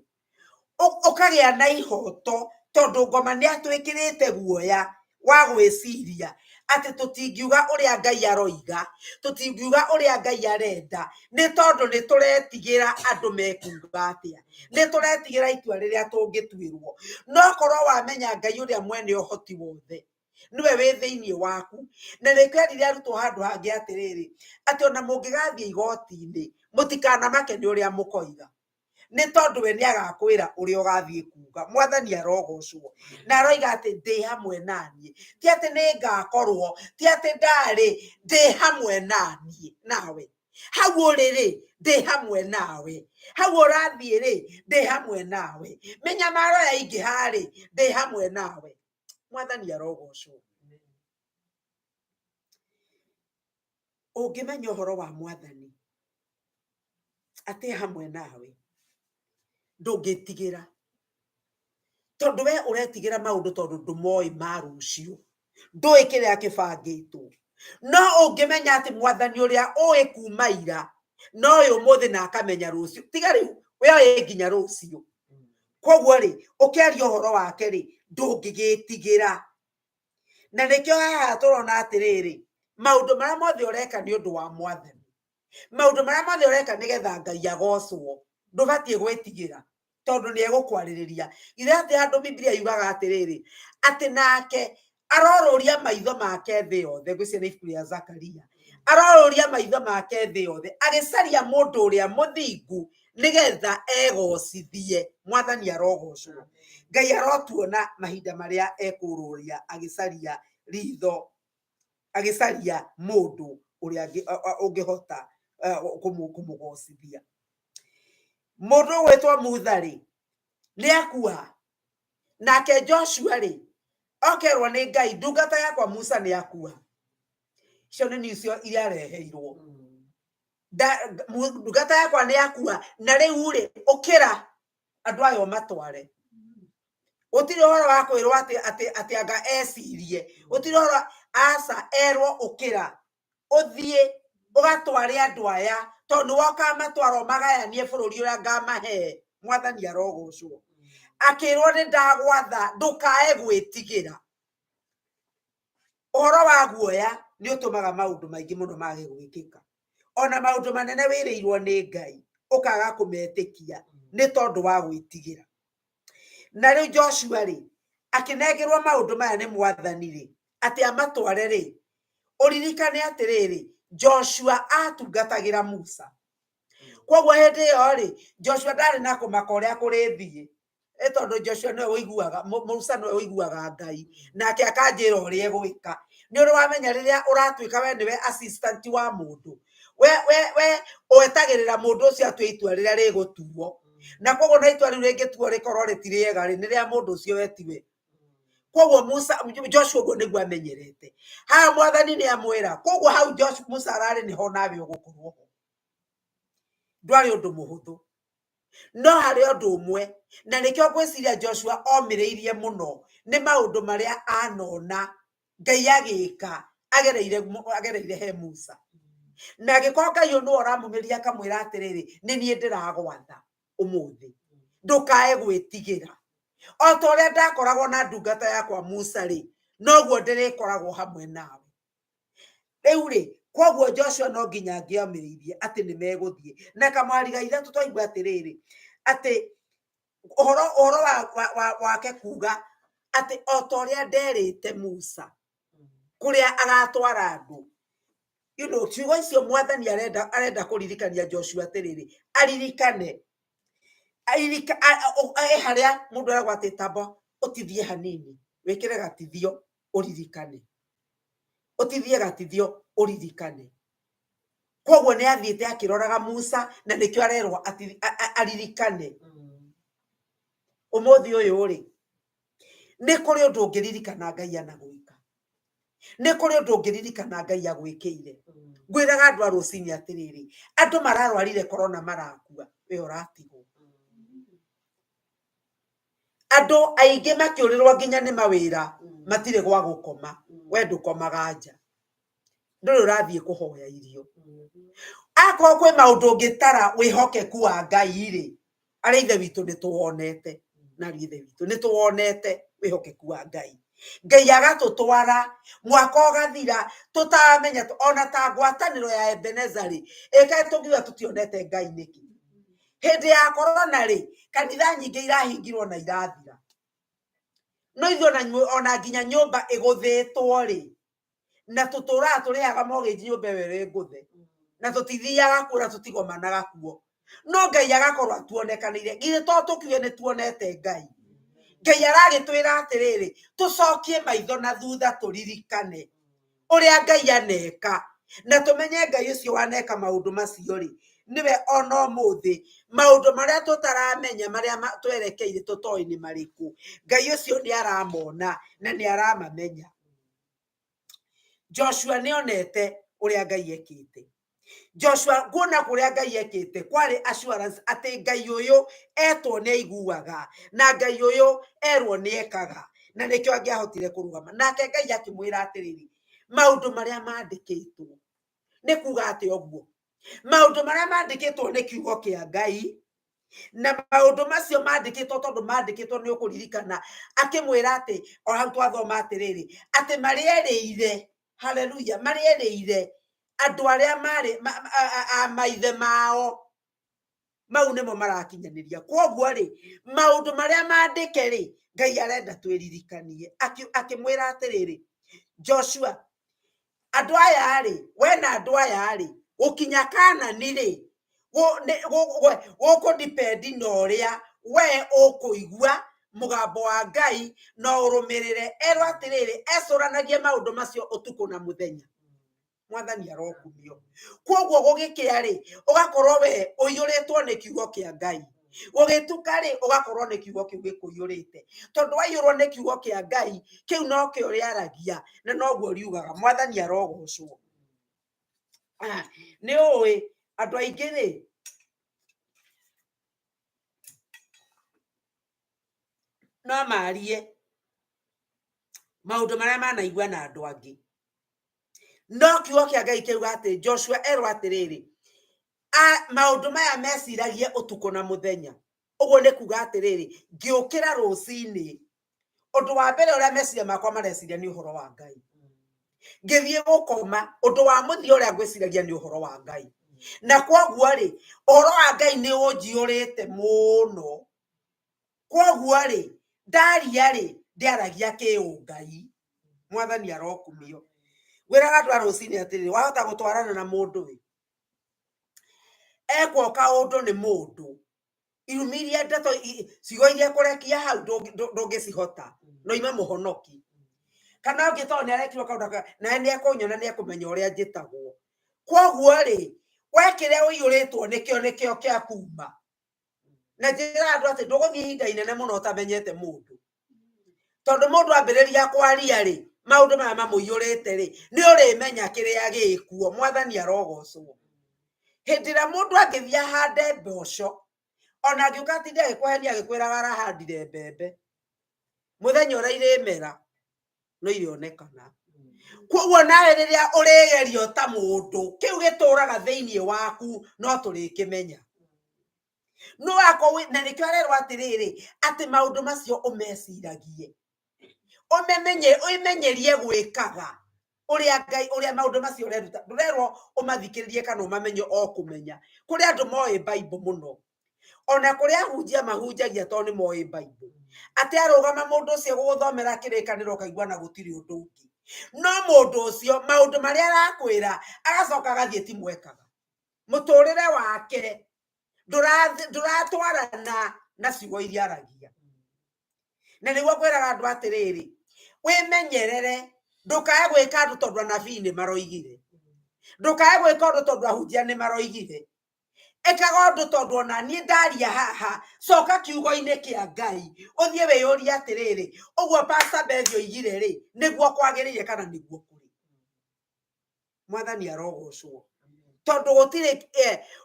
Ũkagĩa na ihoto tondũ ngoma nĩ atwĩkĩrĩte guoya wa gwĩciria atĩ tũtingiuga ũrĩa Ngai aroiga, tũtingiuga ũrĩa Ngai arenda, nĩ tondũ nĩ tũretigĩra andũ mekuga atĩa, nĩ tũretigĩra itua rĩrĩa tũngĩtuĩrwo. No korwo wamenya Ngai ũrĩa mwene ũhoti wothe nĩwe wĩ thĩinĩ waku, na nĩkĩo erire arutwo handũ hangĩ atĩrĩrĩ, atĩ ona mũngĩgathiĩ igoti-inĩ mũtikanamake nĩ ũrĩa mũkoiga, nĩ tondũ we nĩ agakwĩra ũrĩa ũgathiĩ kuga. Mwathani arogocwo. Na aroiga atĩ ndĩ hamwe na niĩ, ti atĩ nĩ ngakorwo, ti atĩ ndarĩ, ndĩ hamwe na niĩ nawe. Hau ũrĩ rĩ, ndĩ hamwe nawe. Hau ũrathiĩ rĩ, ndĩ hamwe nawe. Mĩnyamaro yaingĩha rĩ, ndĩ hamwe nawe. Mwathani arogocwo. Ũngĩmenya ũhoro wa mwathani atĩ e hamwe nawe, ndũngĩtigĩra. Tondũ we ũretigĩra maũndũ tondũ ndũmoĩ ma rũciũ, ndũĩ kĩrĩa kĩbangĩtwo. No ũngĩmenya atĩ mwathani ũrĩa ũĩ kuma ira, no ũĩ ũmũthĩ na akamenya rũciũ, tiga rĩu, we oĩ nginya rũciũ. Koguo rĩ, ũkĩaria ũhoro wake rĩ, ndũngĩgĩtigĩra. Na nĩkĩo haha tũrona atĩrĩrĩ, maũndũ marĩa mothe ũreka nĩ ũndũ wa mwathani. Maũndũ marĩa mothe ũreka nĩgetha Ngai agocwo, ndũbatiĩ gwĩtigĩra tondũ nĩ egũkwarĩrĩria. Githĩ atĩ handũ Biblia yugaga atĩrĩrĩ, atĩ nake arorũria maitho make thĩ yothe, ngwĩciria nĩ ibuku rĩa Zakaria, Arorũria maitho make thĩ yothe agĩcaria mũndũ ũrĩa mũthingu nĩgetha egocithie. Mwathani arogocwo. Ngai arotuona mahinda marĩa ekũrũria agĩcaria ritho, agĩcaria mũndũ ũrĩa ũngĩhota kũmũgocithia. Mũndũ ũgwĩtwo Mutha rĩ, nĩ akua. Nake Joshua rĩ, okerwo nĩ Ngai, ndungata yakwa Musa nĩ akua. Icio nĩ nicio iria areheirwo. Ndungata yakwa nĩ akua, na rĩu rĩ, ũkĩra andũ aya ũmatware. Gũtirĩ ũhoro wa kwĩrwo atĩ anga ecirie. Gũtirĩ ũhoro, aca, erwo ũkĩra ũthiĩ ũgatware andũ aya, tondũ nĩwe ũkamatwara ũmagayanie bũrũri ũrĩa ngamahe. Mwathani arogocwo. Akĩrwo nĩ ndagwatha ndũkae gwĩtigĩra. Ũhoro wa guoya nĩ ũtũmaga maũndũ maingĩ mũno mage gwĩkĩka. Ona maũndũ manene wĩrĩirwo nĩ Ngai ũkaga kũmetĩkia nĩ tondũ wa gwĩtigĩra. Na rĩu Joshua rĩ, akĩnengerwo maũndũ maya nĩ Mwathani rĩ, atĩ amatware rĩ, ũririkane atĩrĩrĩ, Joshua atungatagĩra Musa. Koguo hĩndĩ ĩyo rĩ, Joshua ndarĩ na kũmaka ũrĩa kũrĩthiĩ. Ĩ tondũ Joshua nĩwe ũiguaga, Musa nĩwe ũiguaga Ngai, nake akanjĩra ũrĩa egwĩka. Nĩ ũrĩ wamenya rĩrĩa ũratuĩka we nĩwe assistant wa mũndũ, we wetagĩrĩra mũndũ ũcio atue itua rĩrĩa rĩgũtuo. Na koguo na itua rĩu rĩngĩtuo rĩkorwo rĩtirĩ rĩega rĩ, nĩ rĩa mũndũ ũcio we tiwe. Koguo Musa, Joshua ũguo nĩguo amenyerete. Haha Mwathani nĩ amwĩra, koguo hau Joshua, Musa ararĩ nĩho nawe ũgũkorwo ho. Ndwarĩ ũndũ mũhũthũ. No harĩ ũndũ ũmwe, na nĩkĩo ngwĩciria Joshua omĩrĩirie mũno nĩ maũndũ marĩa anona Ngai agĩka agereire he Musa. Na angĩkorwo Ngai ũyũ nĩwe ũramumĩria akamwĩra atĩrĩrĩ, nĩ niĩ ndĩragwatha ũmũthĩ, ndũkae gwĩtigĩra. O ta ũrĩa ndakoragwo na ndungata yakwa Musa rĩ, noguo ndĩrĩkoragwo hamwe nawe. Rĩu rĩ, koguo Joshua no nginya angĩomĩrĩirie atĩ nĩ megũthiĩ. Na kamwari ga ithatũ twaigua atĩrĩrĩ, atĩ ũhoro wake kuga atĩ o ta ũrĩa nderĩte Musa kũrĩa agatwara andũ. You know, ciugo icio Mwathani arenda kũririkania Joshua atĩrĩrĩ, aririkane. Harĩa mũndũ aragwa atĩ tamba ũtithie hanini, wĩkĩre gatithio ũririkane. Ũtithie gatithio ũririkane. Koguo nĩ athiĩte akĩroraga Musa na nĩkĩo arerwo aririkane. Ũmũthĩ ũyũ rĩ, nĩ kũrĩ ũndũ ũngĩririkana Ngai anagwĩka. Nĩ kũrĩ ũndũ ũngĩririkana Ngai agwĩkĩire. Ngwĩraga andũ a rũcinĩ atĩrĩrĩ, andũ mararwarire korona marakua, we ũratigwo. Andũ aingĩ makĩũrĩrwo nginya nĩ mawĩra, matirĩ gwa gũkoma, we ndũkomaga nja. Ndũrĩ ũrathiĩ kũhoya irio. Akorwo kwĩ maũndũ ũngĩtara wĩhokeku wa Ngai rĩ, arĩa ithe witũ nĩ tũwonete, na arĩa ithe witũ nĩ tũwonete wĩhokeku wa Ngai. Ngai agatũtwara mwaka ũgathira tũtaramenya ona ta ngwatanĩro ya Ebenezer rĩ, ĩkae tũngiuga tũtionete Ngai nĩkĩ. Hĩndĩ ya korona rĩ, kanitha nyingĩ irahingirwo na irathira. No ithuĩ ona nginya nyũmba ĩgũthĩtwo rĩ, na tũtũraga tũrĩhaga mortgage nyũmba ĩyo ĩrĩ ngũthe, na tũtithiaga kuo na tũtigomanaga kuo. No Ngai agakorwo atuonekanĩire. Githĩ to tũkiuge nĩ tuonete Ngai? Ngai aragĩtwĩra atĩrĩrĩ, tũcokie maitho na thutha tũririkane ũrĩa Ngai aneka, na tũmenye Ngai ũcio waneka maũndũ macio rĩ, nĩwe ona ũmũthĩ maũndũ marĩa tũtaramenya, marĩa twerekeire tũtoĩ nĩ marĩkũ, Ngai ũcio nĩ aramona na nĩ aramamenya. Joshua nĩ onete ũrĩa Ngai ekĩte. Joshua kuona kũrĩa Ngai ekĩte kwarĩ assurance atĩ Ngai ũyũ etwo nĩ aiguaga, na Ngai ũyũ erwo nĩ ekaga, na nĩkĩo angĩahotire kũrũgama. Nake Ngai akĩmwĩra atĩrĩrĩ, maũndũ marĩa mandĩkĩtwo, nĩ kuga atĩ ũguo, maũndũ marĩa mandĩkĩtwo nĩ kiugo kĩa Ngai, na maũndũ macio mandĩkĩtwo tondũ mandĩkĩtwo nĩ ũkũririkana, akĩmwĩra atĩ, o hau twathoma atĩrĩrĩ, atĩ marĩerĩire, haleluya, marĩerĩire andũ arĩa marĩ a maithe mao, mau nĩmo marakinyanĩria. Kwoguo rĩ, maũndũ marĩa mandĩke rĩ, Ngai arenda twĩririkanie. Akĩmwĩra atĩrĩrĩ, Joshua, Andũ aya rĩ, we na andũ aya rĩ, gũkinya Kanani rĩ, gũkũ depend na ũrĩa we ũkũigua mũgambo wa Ngai na ũrũmĩrĩre. Erwo atĩrĩrĩ, ecũranagie maũndũ macio ũtukũ na mũthenya. Mwathani arokumio. Koguo gũgĩkĩa rĩ, ũgakorwo we ũiyũrĩtwo nĩ kiugo kĩa Ngai. Gũgĩtuka rĩ, ũgakorwo nĩ kiugo kĩu gĩkũiyũrĩte. Tondũ waiyũrwo nĩ kiugo kĩa Ngai, kĩu nokĩo rĩaragia na noguo riugaga. Mwathani arogocwo. Nĩ ũĩ andũ aingĩ rĩ, no marie maũndũ marĩa manaigua na andũ angĩ. No kiugo kĩa Ngai kĩauga atĩ Joshua erwo atĩrĩrĩ, maũndũ maya meciragie ũtukũ na mũthenya. Ũguo nĩ kuga atĩrĩrĩ, ngĩũkĩra rũcinĩ, ũndũ wa mbere ũrĩa meciria makwa mareciria nĩ ũhoro wa Ngai. Ngĩthiĩ gũkoma, ũndũ wa mũthia ũrĩa ngwĩciragia nĩ ũhoro wa Ngai. Na kwoguo rĩ, ũhoro wa Ngai nĩ ũnjiyũrĩte mũno. Kwoguo rĩ, ndaria rĩ, ndĩaragia kĩũngai. Mwathani arokumio. Ngwĩraga andũ a rũcinĩ atĩrĩrĩ, wahota gũtwarana na mũndũ ĩ, ekwo kaũndũ nĩ mũndũ, irumi iria ndeto ciugo iria ekũrekia hau ndũngĩcihota, no ime mũhonoki. Kana ũngĩ tondũ nĩ arekirwo kaũndũ nawe nĩ ekũnyona nĩ ekũmenya ũrĩa njĩtagwo. Kwoguo rĩ, we kĩrĩa ũiyũrĩtwo nĩkĩo nĩkĩo kĩa kuma. Na njĩra andũ atĩ ndũgũthiĩ ihinda inene mũno ũtamenyete mũndũ. Tondũ mũndũ ambĩrĩria kwaria rĩ, maũndũ maya mamũiyũrĩte rĩ, nĩ ũrĩmenya kĩrĩa gĩkuo. Mwathani arogocwo. Hĩndĩ ĩrĩa mũndũ angĩthiĩ ahande mboco, ona angĩũka atinde agĩkũhenia agĩkwĩraga arahandire mbembe, mũthenya ũrĩa irĩmera no irĩonekana. Koguo nawe rĩrĩa ũrĩgerio ta mũndũ, kĩu gĩtũraga thĩinĩ waku no tũrĩkĩmenya. No akorwo na nĩkĩo arerwo atĩrĩrĩ, atĩ maũndũ macio ũmeciragie, ũmemenye, ũmenyerie gwĩkaga ũrĩa Ngai, ũrĩa maũndũ macio ũreruta. Ndũrerwo ũmathikĩrĩrie kana ũmamenye o kũmenya. Kũrĩ andũ moĩ Bible mũno, ona kũrĩ ahunjia mahunjagia tondũ nĩ moĩ Bible. Atĩ arũgama mũndũ ũcio gũgũthomera kĩrĩkanĩro ũkaigua na gũtirĩ ũndũ ũngĩ. No mũndũ ũcio maũndũ marĩa arakwĩra agacoka agathiĩ ti mwekaga. Mũtũrĩre wake ndũratwarana na ciugo iria aragia. Na nĩguo ngwĩraga andũ atĩrĩrĩ, wĩmenyerere ndũkae gwĩka andũ tondũ anabii nĩ maroigire, ndũkae gwĩka ũndũ tondũ ahunjia nĩ maroigire. Ĩkaga ũndũ tondũ ona niĩ ndaria haha, coka kiugo-inĩ kĩa Ngai, ũthiĩ wĩyũrie atĩrĩrĩ, ũguo Pastor Beth oigire rĩ, nĩguo kwagĩrĩire kana nĩguo kũrĩ. Mwathani arogocwo. Tondũ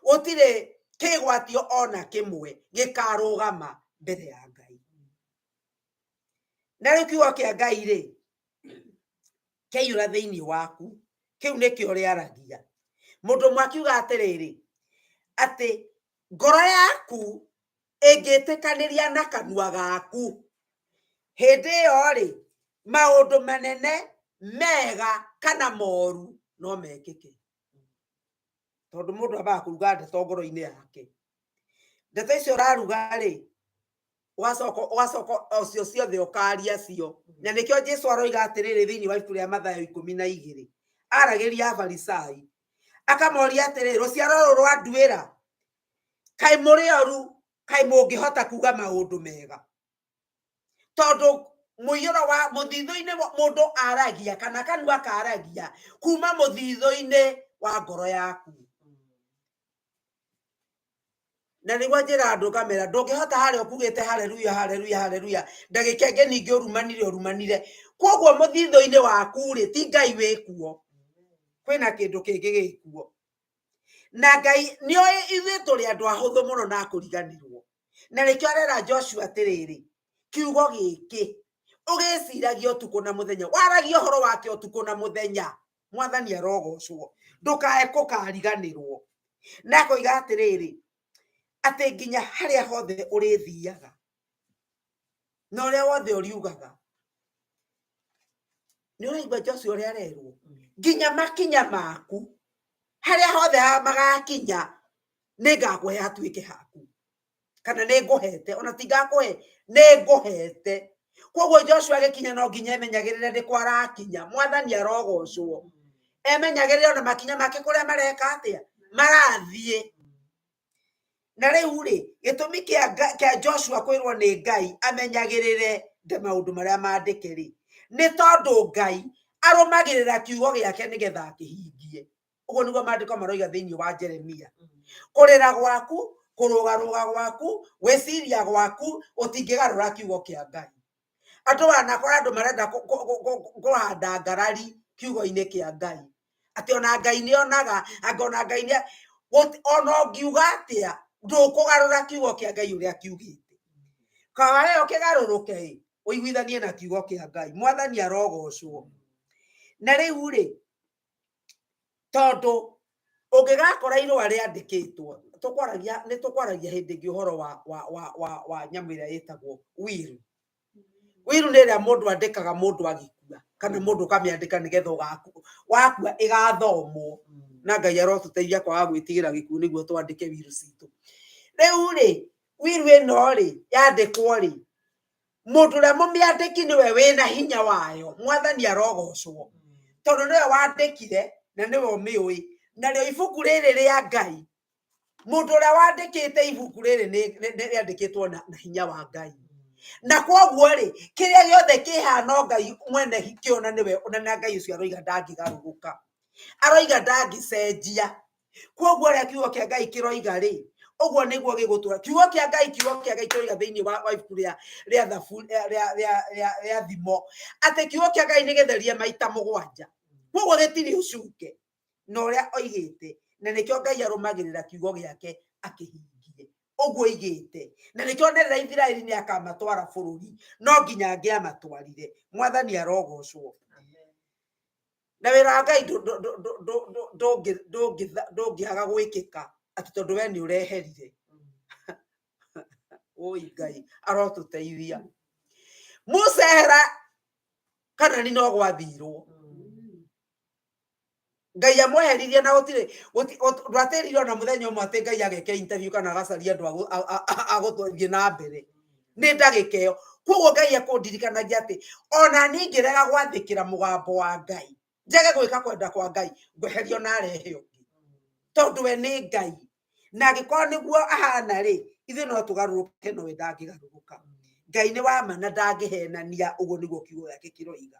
gũtirĩ kĩgwatio ona kĩmwe gĩkarũgama mbere ya Ngai. Na rĩu kiugo kĩa Ngai rĩ, kĩaiyũra thĩinĩ waku, kĩu nĩkĩo rĩaragia. Mũndũ ũmwe akiuga atĩrĩrĩ, atĩ ngoro yaku ĩngĩtĩkanĩria na kanua gaku, hĩndĩ ĩyo rĩ, maũndũ manene mega kana moru no mekĩke. Tondũ mũndũ ambaga kũruga ndeto ngoro-inĩ yake. Ndeto icio ũraruga rĩ, ũgacoka ocio ciothe ũkaria cio. Na nĩkĩo Jesu aroiga atĩrĩrĩ thĩinĩ wa ibuku rĩa Mathayo 12, aragĩria Afarisai, akamoria atĩrĩrĩ, rũciaro rũrũ rwa nduĩra, kaĩ mũrĩ oru, kaĩ mũngĩhota kuga maũndũ mega? Tondũ mũiyũro wa mũthithũ-inĩ mũndũ aragia kana kanua karagia kuma mũthithũ-inĩ wa ngoro yaku. Na nĩguo njĩra andũ ngamera ndũngĩhota harĩa ũkugĩte haleluya haleluya haleluya, ndagĩka ĩngĩ ningĩ ũrumanire ũrumanire. Koguo mũthithũ-inĩ waku rĩ, ti Ngai wĩkuo, kwĩna kĩndũ kĩngĩ gĩkuo. Na Ngai nĩoĩ ithuĩ tũrĩ andũ ahũthũ mũno na kũriganĩrwo. Na nĩkĩo arera Joshua atĩrĩrĩ, kiugo gĩkĩ ũgĩciragia ũtukũ na mũthenya, waragia ũhoro wake ũtukũ na mũthenya, Mwathani arogocwo, ndũkae kũkariganĩrwo. Na akoiga atĩrĩrĩ, atĩ nginya harĩa hothe ũrĩthiaga na ũrĩa wothe ũriugaga. Nĩ ũraigua Joshua ũrĩa arerwo, nginya makinya maku harĩa hothe magakinya nĩ ngakũhe hatuĩke haku, kana nĩ ngũhete, ona ti ngakũhe, nĩ ngũhete. Koguo Joshua agĩkinya no nginya emenyagĩrĩre nĩ kwa arakinya. Mwathani arogocwo. Emenyagĩrĩre ona makinya make kũrĩa mareka atĩa, marathiĩ. Na rĩu rĩ, gĩtũmi kĩa Joshua kwĩrwo nĩ Ngai amenyagĩrĩre maũndũ marĩa mandĩke rĩ, nĩ tondũ Ngai arũmagĩrĩra kiugo gĩake nĩgetha akĩhingie. Ũguo nĩguo maandĩko maroiga thĩinĩ wa Jeremia. Kũrĩra gwaku, kũrũgarũga gwaku, gwĩciria gwaku, ũtingĩgarũra kiugo kĩa Ngai. Andũ wanakora andũ marenda kũhanda ngarari kiugo-inĩ kĩa Ngai. Atĩ ona Ngai nĩ onaga, anga ona Ngai nĩ, ona ũngiuga atĩa, ndũkũgarũra kiugo kĩa Ngai ũrĩa kiugĩte. Kaba we ũkĩgarũrũke ĩ, ũiguithanie na kiugo kĩa Ngai. Mwathani arogocwo. Na rĩu rĩ, tondũ ũngĩgakora irũa rĩandĩkĩtwo, tũkwaragia, nĩ tũkwaragia hĩndĩ ĩngĩ ũhoro wa nyamũ ĩrĩa ĩtagwo will. Will nĩ ĩrĩa mũndũ andĩkaga mũndũ agĩkua, kana mũndũ ũkamĩandĩka nĩgetha wakua ĩgathomwo. Na Ngai arotũteithia kwaga gwĩtigĩra gĩkuũ nĩguo twandĩke will citũ. Rĩu rĩ, will ĩno rĩ, yandĩkwo rĩ, mũndũ ũrĩa mũmĩandĩki nĩwe wĩna hinya wayo. Mwathani arogocwo, tondũ nĩwe wandĩkire na nĩwe ũmĩũĩ. Narĩo ibuku rĩrĩ rĩa Ngai, mũndũ ũrĩa wandĩkĩte ibuku rĩrĩ rĩandĩkĩtwo na hinya wa Ngai. Na kwoguo rĩ, kĩrĩa gĩothe kĩhana Ngai mwene kĩona nĩwe, na Ngai ũcio aroiga ndangĩgarũrũka, aroiga ndangĩcenjia. Kwoguo ũrĩa kiugo kĩa Ngai kĩroiga rĩ, ũguo nĩguo gĩgũtũra. Kiugo kĩa Ngai, kiugo kĩa Ngai kĩroiga thĩinĩ wa ibuku rĩa Thaburi, rĩa Thimo, atĩ kiugo kĩa Ngai nĩ gĩtherie maita mũgwanja. Kwoguo gĩtirĩ ũcuke na ũrĩa oigĩte, na nĩkĩo Ngai arũmagĩrĩra kiugo gĩake akĩhingie ũguo oigĩte. Na nĩkĩo nerera Isiraeli nĩ akamatwara bũrũri, no nginya angĩamatwarire. Mwathani arogocwo. Na wĩra wa Ngai ndũngĩaga gwĩkĩka atĩ tondũ we nĩ ũreherire. Oi Ngai arotũteithia. Musa ehera Kanani no gwathirwo. Ngai amweheririe na gũtirĩ, ndwatĩrire ona mũthenya ũmwe atĩ Ngai ageke interview kana agacaria andũ a gũthiĩ na mbere. Nĩ ndagĩka ĩyo. Koguo Ngai ekũndirikanagia atĩ ona niĩ ingĩrega gwathĩkĩra mũgambo wa Ngai, njage gwĩka kwenda kwa Ngai, ngweherio na arehe ũngĩ. Tondũ we nĩ Ngai. Na angĩkorwo nĩguo ahana rĩ, ithuĩ no tũgarũrũke no we ndangĩgarũrũka. Ngai nĩ wa ma na ndangĩhenania, ũguo nĩguo kiugo gĩake kĩroiga.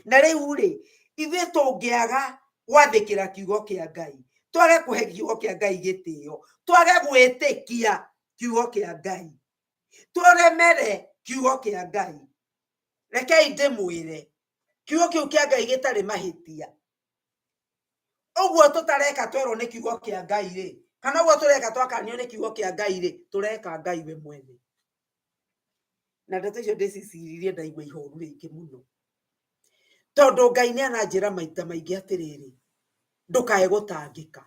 Na rĩu rĩ, ithuĩ tũngĩaga gwathĩkĩra kiugo kĩa Ngai, twage kũhe kiugo kĩa Ngai gĩtĩo, twage gwĩtĩkia kiugo kĩa Ngai, tũremere kiugo kĩa Ngai, rekei ndĩmwĩre, kiugo kĩu kĩa Ngai gĩtarĩ mahĩtia, ũguo tũtareka twerwo nĩ kiugo kĩa Ngai rĩ, kana ũguo tũreka twakanio nĩ kiugo kĩa Ngai rĩ, tũreka Ngai we mwene. Na ndeto icio ndĩciciririe ndaigua ihoru rĩingĩ mũno, tondũ Ngai nĩ ananjĩra maita maingĩ atĩrĩrĩ, ndũkae gũtangĩka.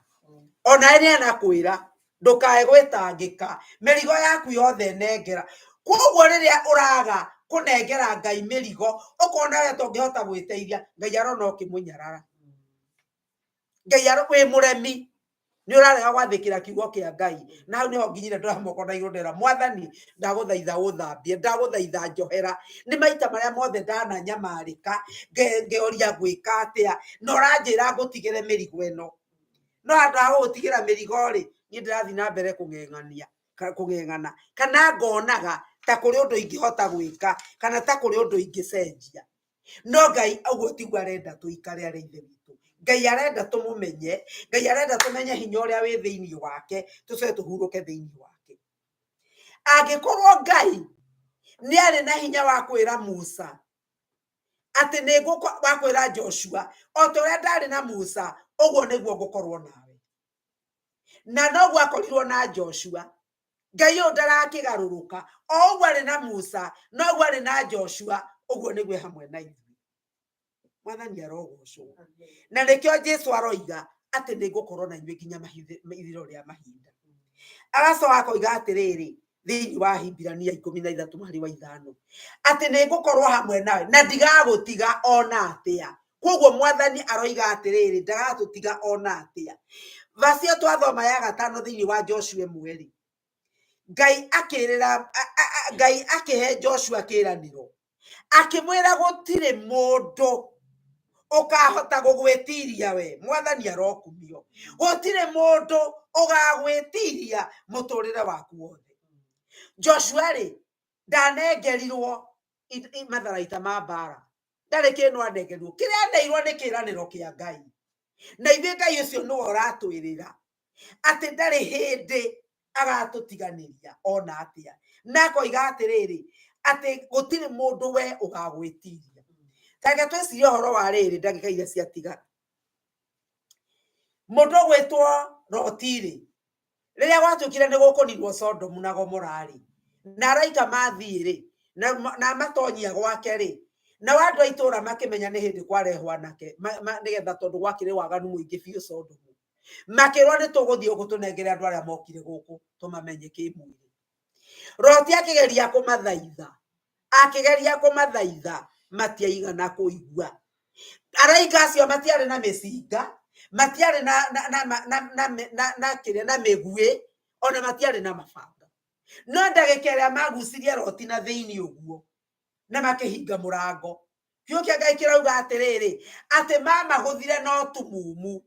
Onawe nĩ anakwĩra ndũkae gwĩtangĩka, mĩrigo yaku yothe nengera. Koguo rĩrĩa ũraga kũnengera Ngai mĩrigo, ũkona we tũngĩhota gwĩteithia, Ngai arona ũkĩmũnyarara. Ngai wĩ mũremi, nĩ ũrarega gwathĩkĩra kiugo kĩa Ngai. Na hau nĩho nginyire ndoya moko na igũrũ ndera, Mwathani ndagũthaitha ũthambie, ndagũthaitha njohera. Nĩ maita marĩa mothe ndananyamarĩka, ngeoria ngwĩka atĩa, na ũranjĩra ngũtigĩre mĩrigo ĩno. No handũ ha gũgũtigĩra mĩrigo rĩ, niĩ ndĩrathiĩ na mbere kũng'eng'ania, kũng'eng'ana, kana ngonaga ta kũrĩ ũndũ ingĩhota gwĩka, kana ta kũrĩ ũndũ ingĩcenjia. No Ngai ũguo tiguo arenda tũikare arĩ ithe witũ. Ngai arenda tũmũmenye, Ngai arenda tũmenye hinya ũrĩa wĩ thĩinĩ wake, tũcoke tũhurũke thĩinĩ wake. Angĩkorwo Ngai nĩ arĩ na hinya wa kwĩra Musa atĩ nĩ wa kwĩra Joshua, o ta ũrĩa ndarĩ na Musa, ũguo nĩguo ngũkorwo nawe. Na noguo akorirwo na Joshua. Ngai ũyũ ndarakĩgarũrũka, o ũguo arĩ na Musa, noguo arĩ na Joshua, ũguo nĩguo hamwe na ithuĩ. Mwathani arogocwo. Na nĩkĩo Jesu aroiga atĩ nĩ ngũkorwo na inyuĩ nginya ithirĩro rĩa mahinda. Agacoka akoiga atĩrĩrĩ, thĩinĩ wa Ahibirania 13 mũhari wa 5, atĩ nĩ ngũkorwo hamwe nawe na ndigagũtiga ona atĩa. Koguo Mwathani aroiga atĩrĩrĩ, ndagatũtiga ona atĩa. Vaci ĩyo twathoma ya 5 thĩinĩ wa Joshua 1 rĩ, Ngai akĩrĩra, Ngai akĩhe Joshua kĩĩranĩro, akĩmwĩra gũtirĩ mũndũ Ũkahota gũgwĩtiria we, mwathani arokumio. Gũtirĩ mũndũ ũgagwĩtiria mũtũrĩre waku wothe. Joshua rĩ, ndanengerirwo matharaita ma mbara, ndarĩ kĩndũ anengerirwo. Kĩrĩa aneirwo nĩ kĩĩranĩro kĩa Ngai. Na ithuĩ Ngai ũcio nĩwe ũratwĩrĩra atĩ ndarĩ hĩndĩ agatũtiganĩria ona atĩa. Na akoiga atĩrĩrĩ, atĩ gũtirĩ mũndũ we ũgagwĩtiria. Tareke twĩcirie ũhoro wa rĩrĩ ndagĩka iria ciatigara. Mũndũ ũgwĩtwo Loti rĩ, rĩrĩa gwatuĩkire nĩ gũkũninwo Sodomu na Gomora rĩ, na araika mathiĩ rĩ, na matonyia gwake rĩ, nao andũ a itũũra makĩmenya nĩ hĩndĩ kwarehwo anake, nĩgetha tondũ gwakĩrĩ waganu mũingĩ biũ Sodomu. Makĩrwo nĩ tũgũthiĩ gũkũ tũnengere andũ arĩa mokire gũkũ tũmamenye kĩmwĩrĩ. Loti akĩgeria kũmathaitha, akĩgeria kũmathaitha, matiaigana kũigua. Araika acio matiarĩ na mĩcinga, matiarĩ na kĩrĩa, na mĩguĩ, ona matiarĩ na mabanga. No ndagĩka ĩrĩa magucirie Loti na thĩinĩ ũguo, na makĩhinga mũrango. Kiugo kĩa Ngai kĩrauga atĩrĩrĩ, atĩ mamagũthire no tumumu.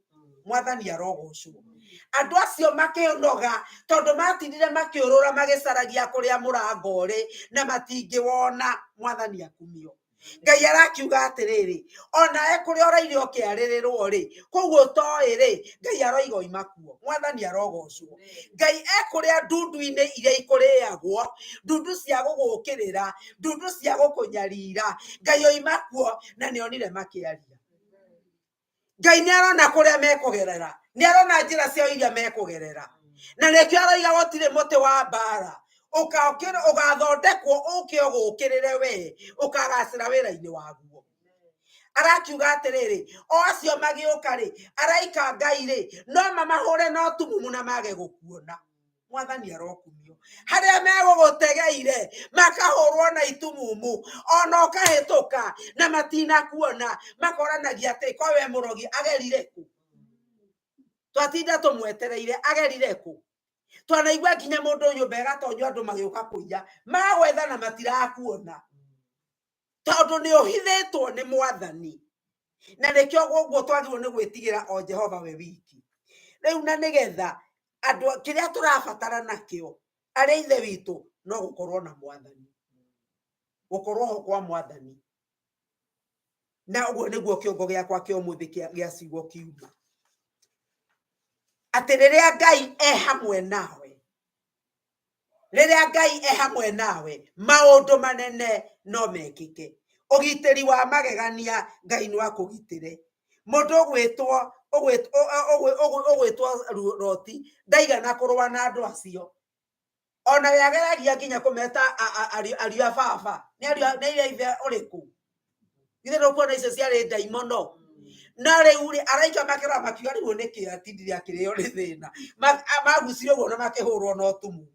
Mwathani arogocwo. Andũ acio makĩnoga tondũ matindire makĩũrũra magĩcaragia kũrĩa mũrango ũrĩ na matingĩwona. Mwathani akumio. Ngai arakiuga atĩrĩrĩ, onawe kũrĩa ũraire ũkĩarĩrĩrwo rĩ, kũu ũtoĩ rĩ, Ngai aroiga oima kuo. Mwathani arogocwo. Ngai ekũrĩa ndundu-inĩ iria ikũrĩagwo, ndundu cia gũgũkĩrĩra, ndundu cia gũkũnyarira. Ngai oima kuo na nĩ onire makĩaria. Ngai nĩ arona kũrĩa mekũgerera, nĩ arona njĩra ciao iria mekũgerera, na nĩkĩo aroiga gũtirĩ mũtĩ wa mbara ũgathondekwo ũke ũgũkĩrĩre we, ũkagacĩra wĩra-inĩ waguo. Arakiuga atĩrĩrĩ, o acio magĩũka rĩ, araika Ngai rĩ, no mamahũre no tumumu na mage gũkuona. Mwathani arokumio. Harĩa megũgũtegeire makahũrwo na itumumu, ona ũkahĩtũka na matinakuona, makoranagia atĩ ko we mũrogi agerire kũ? Twatinda tũmwetereire agerire kũ? Twanaigua nginya mũndũ nyũmba ĩgatonywo andũ magĩũka kũiya, magwetha na matirakuona, tondũ nĩ ũhithĩtwo nĩ Mwathani. Na nĩkĩo ũguo twagĩrĩirwo nĩ gwĩtigĩra o Jehova we wiki. Rĩu na nĩgetha andũ kĩrĩa tũrabatara nakĩo arĩa ithe witũ no gũkorwo na Mwathani, gũkorwo ho kwa Mwathani. Na ũguo nĩguo kĩongo gĩakwa kĩa ũmũthĩ gĩa ciugo kiuma, atĩ rĩrĩa Ngai e hamwe nawe, rĩrĩa Ngai e hamwe nawe, maũndũ manene no mekĩke. Ũgitĩri wa magegania Ngai no akũgitĩre. Mũndũ ũgwĩtwo Loti ndaigana kũrũa na andũ acio. Ona we ageragia nginya kũmeta ariũ a baba. Nĩ ariũ nĩ ariũ a ithe ũrĩkũ? Githĩ ndũkuona icio ciarĩ ndaimono? Na rĩu rĩ, araika makĩrora makiuga rĩu nĩkĩ atindire akĩrĩo nĩ thĩna. Magucirio ũguo na makĩhũrwo na ũtumumu.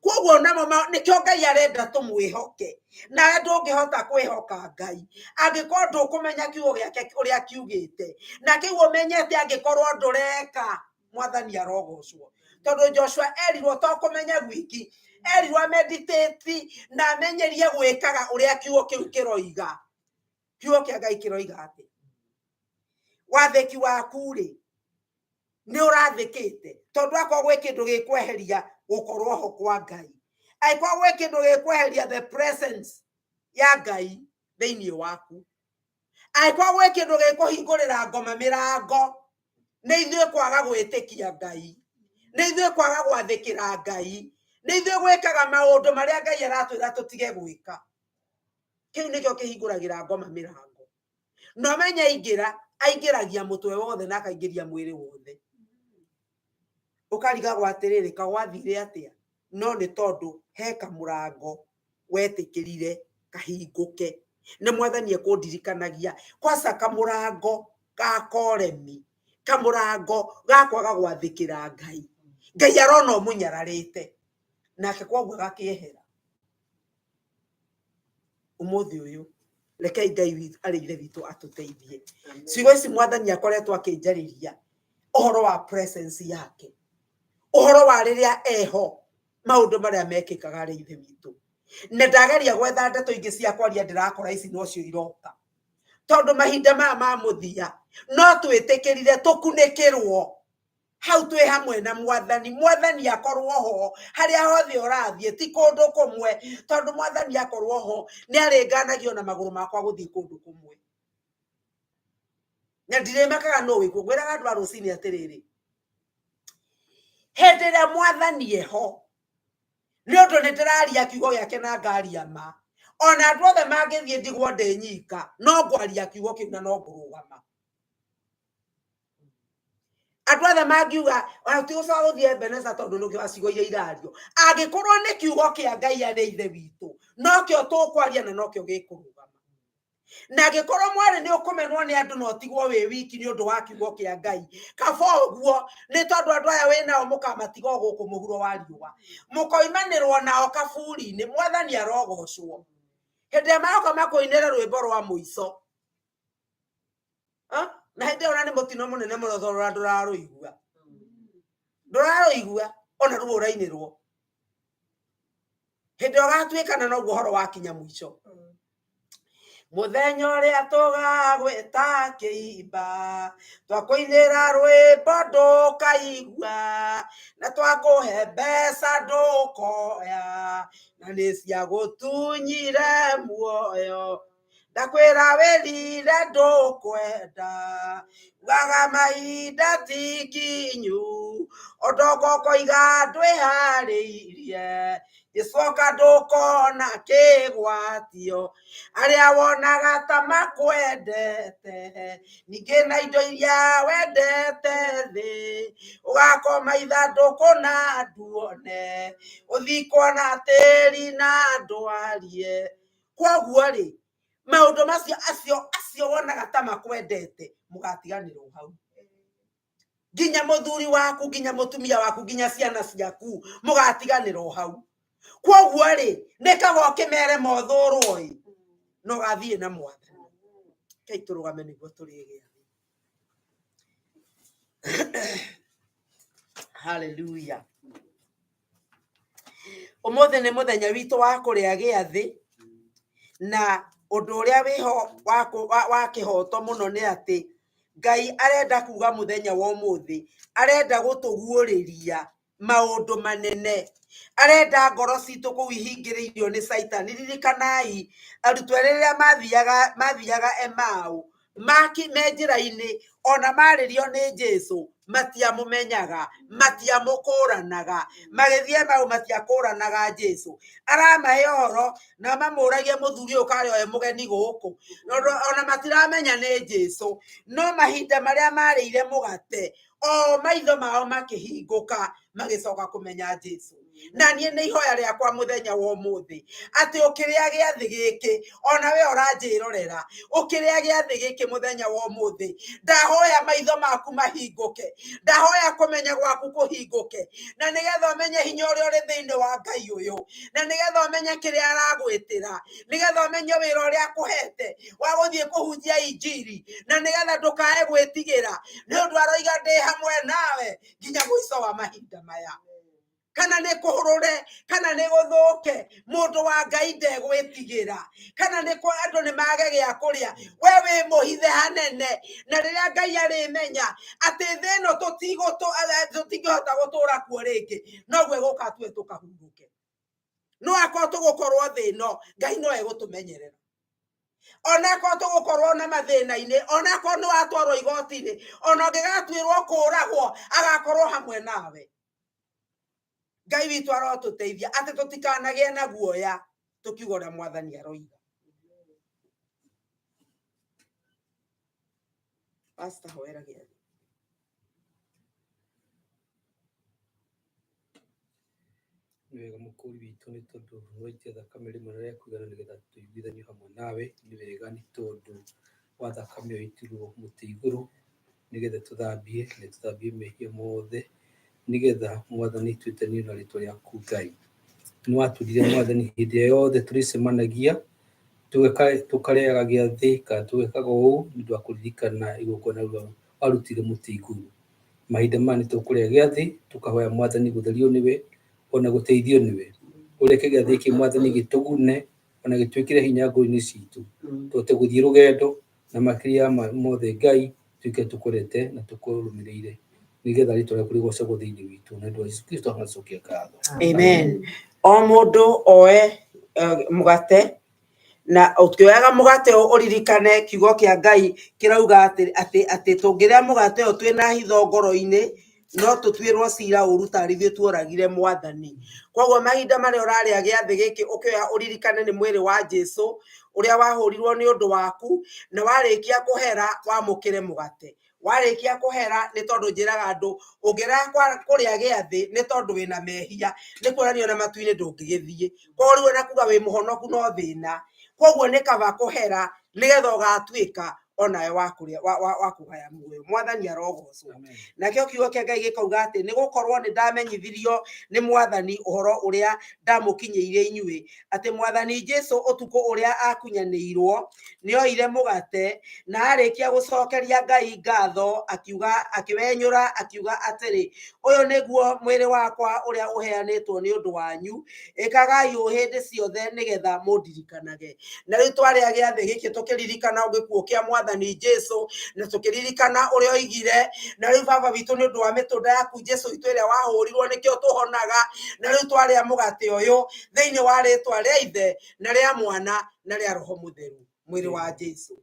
Koguo namo nĩkĩo Ngai arenda tũmwĩhoke. Nawe ndũngĩhota kwĩhoka Ngai angĩkorwo ndũkũmenya kiugo gĩake ũrĩa kiugĩte, na kĩu ũmenyete angĩkorwo ndũreka. Mwathani arogocwo. Tondũ Joshua erirwo to kũmenya gwiki, erirwo ameditate na amenyerie gwĩkaga ũrĩa kiugo kĩu kĩroiga. Kiugo kĩa Ngai kĩroiga atĩ wathĩki waku rĩ, nĩ ũrathĩkĩte, tondũ akorwo gwĩ kĩndũ gĩkweheria gũkorwo ho kwa Ngai, angĩkorwo gwĩ kĩndũ gĩkweheria the presence ya Ngai thĩinĩ waku, angĩkorwo gwĩ kĩndũ gĩkũhingũrĩra ngoma mĩrango, nĩ ithuĩ kwaga gwĩtĩkia Ngai, nĩ ithuĩ kwaga gwathĩkĩra Ngai, nĩ ithuĩ gwĩkaga maũndũ marĩa Ngai aratwĩra tũtige gwĩka. Kĩu nĩkĩo kĩhingũragĩra ngoma mĩrango. Na ũmenye aingĩra, aingĩragia mũtwe wothe na akaingĩria mwĩrĩ wothe. Ũkarigagwo atĩrĩrĩ, kagwathire atĩa? No nĩ tondũ he kamũrango wetĩkĩrire kahingũke. Na Mwathani ekũndirikanagia kwaca kamũrango ga koremi, kamũrango ga kwaga gwathĩkĩra Ngai. Ngai arona ũmũnyararĩte, nake koguo agakĩehera. Ũmũthĩ ũyũ rekei Ngai witũ arĩ ithe witũ atũteithie. Ciugo ici Mwathani akoretwo akĩnjarĩria ũhoro wa presence yake, ũhoro wa rĩrĩa eho, maũndũ marĩa mekĩkaga arĩ ithe witũ. Na ndageria gwetha ndeto ingĩ cia kwaria, ndĩrakora ici nocio iroka. Tondũ mahinda maya ma mũthia no twĩtĩkĩrire tũkunĩkĩrwo hau twĩ hamwe na Mwathani. Mwathani akorwo ho harĩa hothe ũrathiĩ, ti kũndũ kũmwe, tondũ Mwathani akorwo ho nĩ arĩnganagio na magũrũ makwa gũthiĩ kũndũ kũmwe. Na ndirĩmakaga nũ wĩkuo. Ngwĩraga andũ a rũcinĩ atĩrĩrĩ, hĩndĩ ĩrĩa Mwathani eho, nĩ ũndũ nĩ ndĩraria kiugo gĩake na ngaria ma, ona andũ othe mangĩthiĩ ndigwo ndĩ nyika, no ngwaria kiugo kĩu na no ngũrũgama. Andũ othe mangiuga ona tũtigũcoka gũthiĩ Ebeneza tondũ nĩkĩo wacigo iria irario, angĩkorwo nĩ kiugo kĩa Ngai arĩ ithe witũ, nokĩo tũkwaria na nokĩo gĩkũrũgama. Na angĩkorwo mwarĩ nĩ ũkũmenwo nĩ andũ na ũtigwo wĩ wiki nĩ ũndũ wa kiugo kĩa Ngai, kaba ũguo, nĩ tondũ andũ aya wĩ nao mũkamatiga o gũkũ mũhuro wa riũa, mũkoimanĩrwo nao kaburi-inĩ. Mwathani arogocwo. Hĩndĩ ĩrĩa maroka makũinĩre rwĩmbo rwa mũico, na hĩndĩ ĩyo ona nĩ mũtino mũnene mũno tondũ ona ndũrarũigua, ndũrarũigua ona ruo ũrainĩrwo. Hĩndĩ ĩyo ũgatuĩkana noguo ũhoro wakinya mũico. Mũthenya ũrĩa tũgagwĩta kĩimba, twakũinĩra rwĩmbo ndũkaigua, na twakũhe mbeca ndũkoya, na nĩ cia gũtunyire muoyo. Ndakwĩra wĩrire ndũkwenda, ugaga mahinda ti kinyu, ũndongo ũkoiga ndwĩharĩirie, Jesũ oka ndũkona kĩgwatio, arĩa wonaga ta makwendete, ningĩ na indo iria wendete thĩ, ũgakoma ithandũkũ na nduone, ũthikwo na tĩri na ndwarie. Kwoguo rĩ, maũndũ macio acio acio wonaga ta makwendete, mũgatiganĩrwo hau. Nginya mũthuri waku, nginya mũtumia waku, nginya ciana ciaku, mũgatiganĩrwo hau. Kwoguo rĩ, nĩ kaba ũkĩmere mothũrwo ĩ, na ũgathiĩ na Mwathani. Rekei tũrũgame nĩguo tũrĩe gĩathĩ. Hallelujah. Ũmũthĩ nĩ mũthenya witũ wa kũrĩa gĩathĩ, na ũndũ ũrĩa wĩho wa kĩhoto mũno nĩ atĩ, Ngai arenda kuga mũthenya wa ũmũthĩ, arenda gũtũguũrĩria maũndũ manene. Arenda ngoro citũ kũu ihingĩrĩirio nĩ Caitani. Ririkanai, arutwo erĩ rĩrĩa mathiaga Emau, me njĩra-inĩ, ona marĩrio nĩ Jesu, matiamũmenyaga, matiamũkũranaga. Magĩthiĩ Emau matiakũranaga Jesu. Aramahe ũhoro na mamũragia mũthuri ũyũ karĩ oe mũgeni gũkũ. Ona matiramenya nĩ Jesu. No mahinda marĩa marĩire mũgate, o maitho mao makĩhingũka, magĩcoka kũmenya Jesu. Na niĩ nĩ ihoya rĩakwa mũthenya wa ũmũthĩ atĩ ũkĩrĩa gĩathĩ gĩkĩ, ona we ũranjĩrorera, ũkĩrĩa gĩathĩ gĩkĩ mũthenya wa ũmũthĩ, ndahoya maitho maku mahingũke, ndahoya kũmenya gwaku kũhingũke, na nĩgetha ũmenye hinya ũrĩa ũrĩ thĩinĩ wa Ngai ũyũ, na nĩgetha ũmenye kĩrĩa aragwĩtĩra, nĩgetha ũmenye wĩra ũrĩa akũhete wa gũthiĩ kũhunjia injiri, na nĩgetha ndũkae gwĩtigĩra, nĩ ũndũ aroiga ndĩ hamwe nawe nginya mũico wa mahinda maya. Kana nĩ kũhũrũre, kana nĩ gũthũke, mũndũ wa Ngai ndegwĩtigĩra. Kana nĩ andũ nĩ mage gĩa kũrĩa, we wĩ mũhithe hanene. Na rĩrĩa Ngai arĩmenya atĩ thĩ ĩno tũtingĩhota gũtũra kuo rĩngĩ, noguo egũka atue tũkahurũke. No akorwo tũgũkorwo thĩ ĩno, Ngai no egũtũmenyerera. Ona akorwo tũgũkorwo na mathĩna-inĩ, ona akorwo nĩ watwarwo igoti-inĩ, ona ũngĩgatuĩrwo kũragwo, agakorwo hamwe nawe. Ngai witũ arotũteithia atĩ tũtikanagĩe na guoya tũkiuga ũrĩa Mwathani aroiga. Pastor, hoera gĩathĩ. Nĩ wega mũkũri witũ nĩ tondũ nĩ waitia thakame rĩmwe na rĩa kũigana nĩgetha tũiguithanio hamwe nawe. Nĩ wega nĩ tondũ wa thakame ĩyo ĩitirwo mũtĩ igũrũ nĩgetha tũthambie na tũthambie mehia mothe nĩgetha Mwathani twĩtanio na rĩtwa rĩaku Ngai. Nĩ watwĩrire Mwathani hĩndĩ ĩrĩa yothe tũrĩcemanagia tũkarĩaga gĩathĩ kana tũgekaga ũũ nĩ ũndũ wa kũririkana igongona rĩu warutire mũtĩ igũrũ. Mahinda maya nĩ tũkũrĩa gĩathĩ tũkahoya Mwathani gũtherio nĩwe ona gũteithio nĩwe. Ũreke gĩathĩ gĩkĩ Mwathani gĩtũgune ona gĩtwĩkĩre hinya ngoro-inĩ citũ tũhote gũthiĩ rũgendo Na makĩria ya mothe Ngai tuĩke tũkũrete na tũkũrũmĩrĩire nĩgetha rĩtwa rĩaku rĩgocagwo thĩinĩ witũ na ũndũ wa Jesu Kristo agacokia ngatho. Amen. O mũndũ oe mũgate na ũkĩoyaga mũgate ũyũ ũririkane kiugo kĩa Ngai kĩrauga atĩ atĩ atĩ tũngĩrĩa mũgate ũyũ twĩna hitho ngoro-inĩ no tũtuĩrwo cira ũru tarĩ ithuĩ tuoragire mwathani. Koguo mahinda marĩa ũrarĩa gĩathĩ gĩkĩ ũkĩoya ũririkane nĩ mwĩrĩ wa Jesu ũrĩa wahũrirwo nĩ ũndũ waku na warĩkia kũhera wamũkĩre mũgate. Warĩkia kũhera nĩ tondũ njĩraga andũ ũngĩrega kũrĩa gĩathĩ nĩ tondũ wĩna mehia nĩ kuonania ona matu-inĩ ndũngĩgĩthiĩ. Koguo rĩu ona kuga wĩ mũhonoku no thĩna. Koguo nĩ kaba kũhera nĩgetha ũgatuĩka onawe wa kũrĩa wa kũgaya muoyo. Mwathani arogocwo. Nakĩo kiugo kĩa Ngai gĩkauga atĩ nĩ gũkorwo nĩ ndamenyithirio nĩ mwathani ũhoro ũrĩa ndamũkinyĩire inyuĩ atĩ mwathani Jesu ũtukũ ũrĩa akunyanĩirwo nĩ oire mũgate na arĩkia gũcokeria Ngai ngatho akiuga akĩwenyũra akiuga atĩrĩ ũyũ nĩguo mwĩrĩ wakwa ũrĩa ũheanĩtwo nĩ ũndũ wanyu ĩkagai ũũ hĩndĩ ciothe nĩgetha mũndirikanage. Na rĩu twarĩa gĩathĩ gĩkĩ tũkĩririkana gĩkuũ kĩa mwathani Jesu na tũkĩririkana ũrĩa oigire na rĩu baba witũ nĩ ũndũ wa mĩtũnda yaku Jesu witũ ĩrĩa wahũrirwo nĩkĩo tũhonaga na rĩu twarĩa mũgate ũyũ thĩinĩ wa rĩtwa rĩa Ithe na rĩa Mwana na rĩa Roho Mũtheru mwĩrĩ wa Jesu.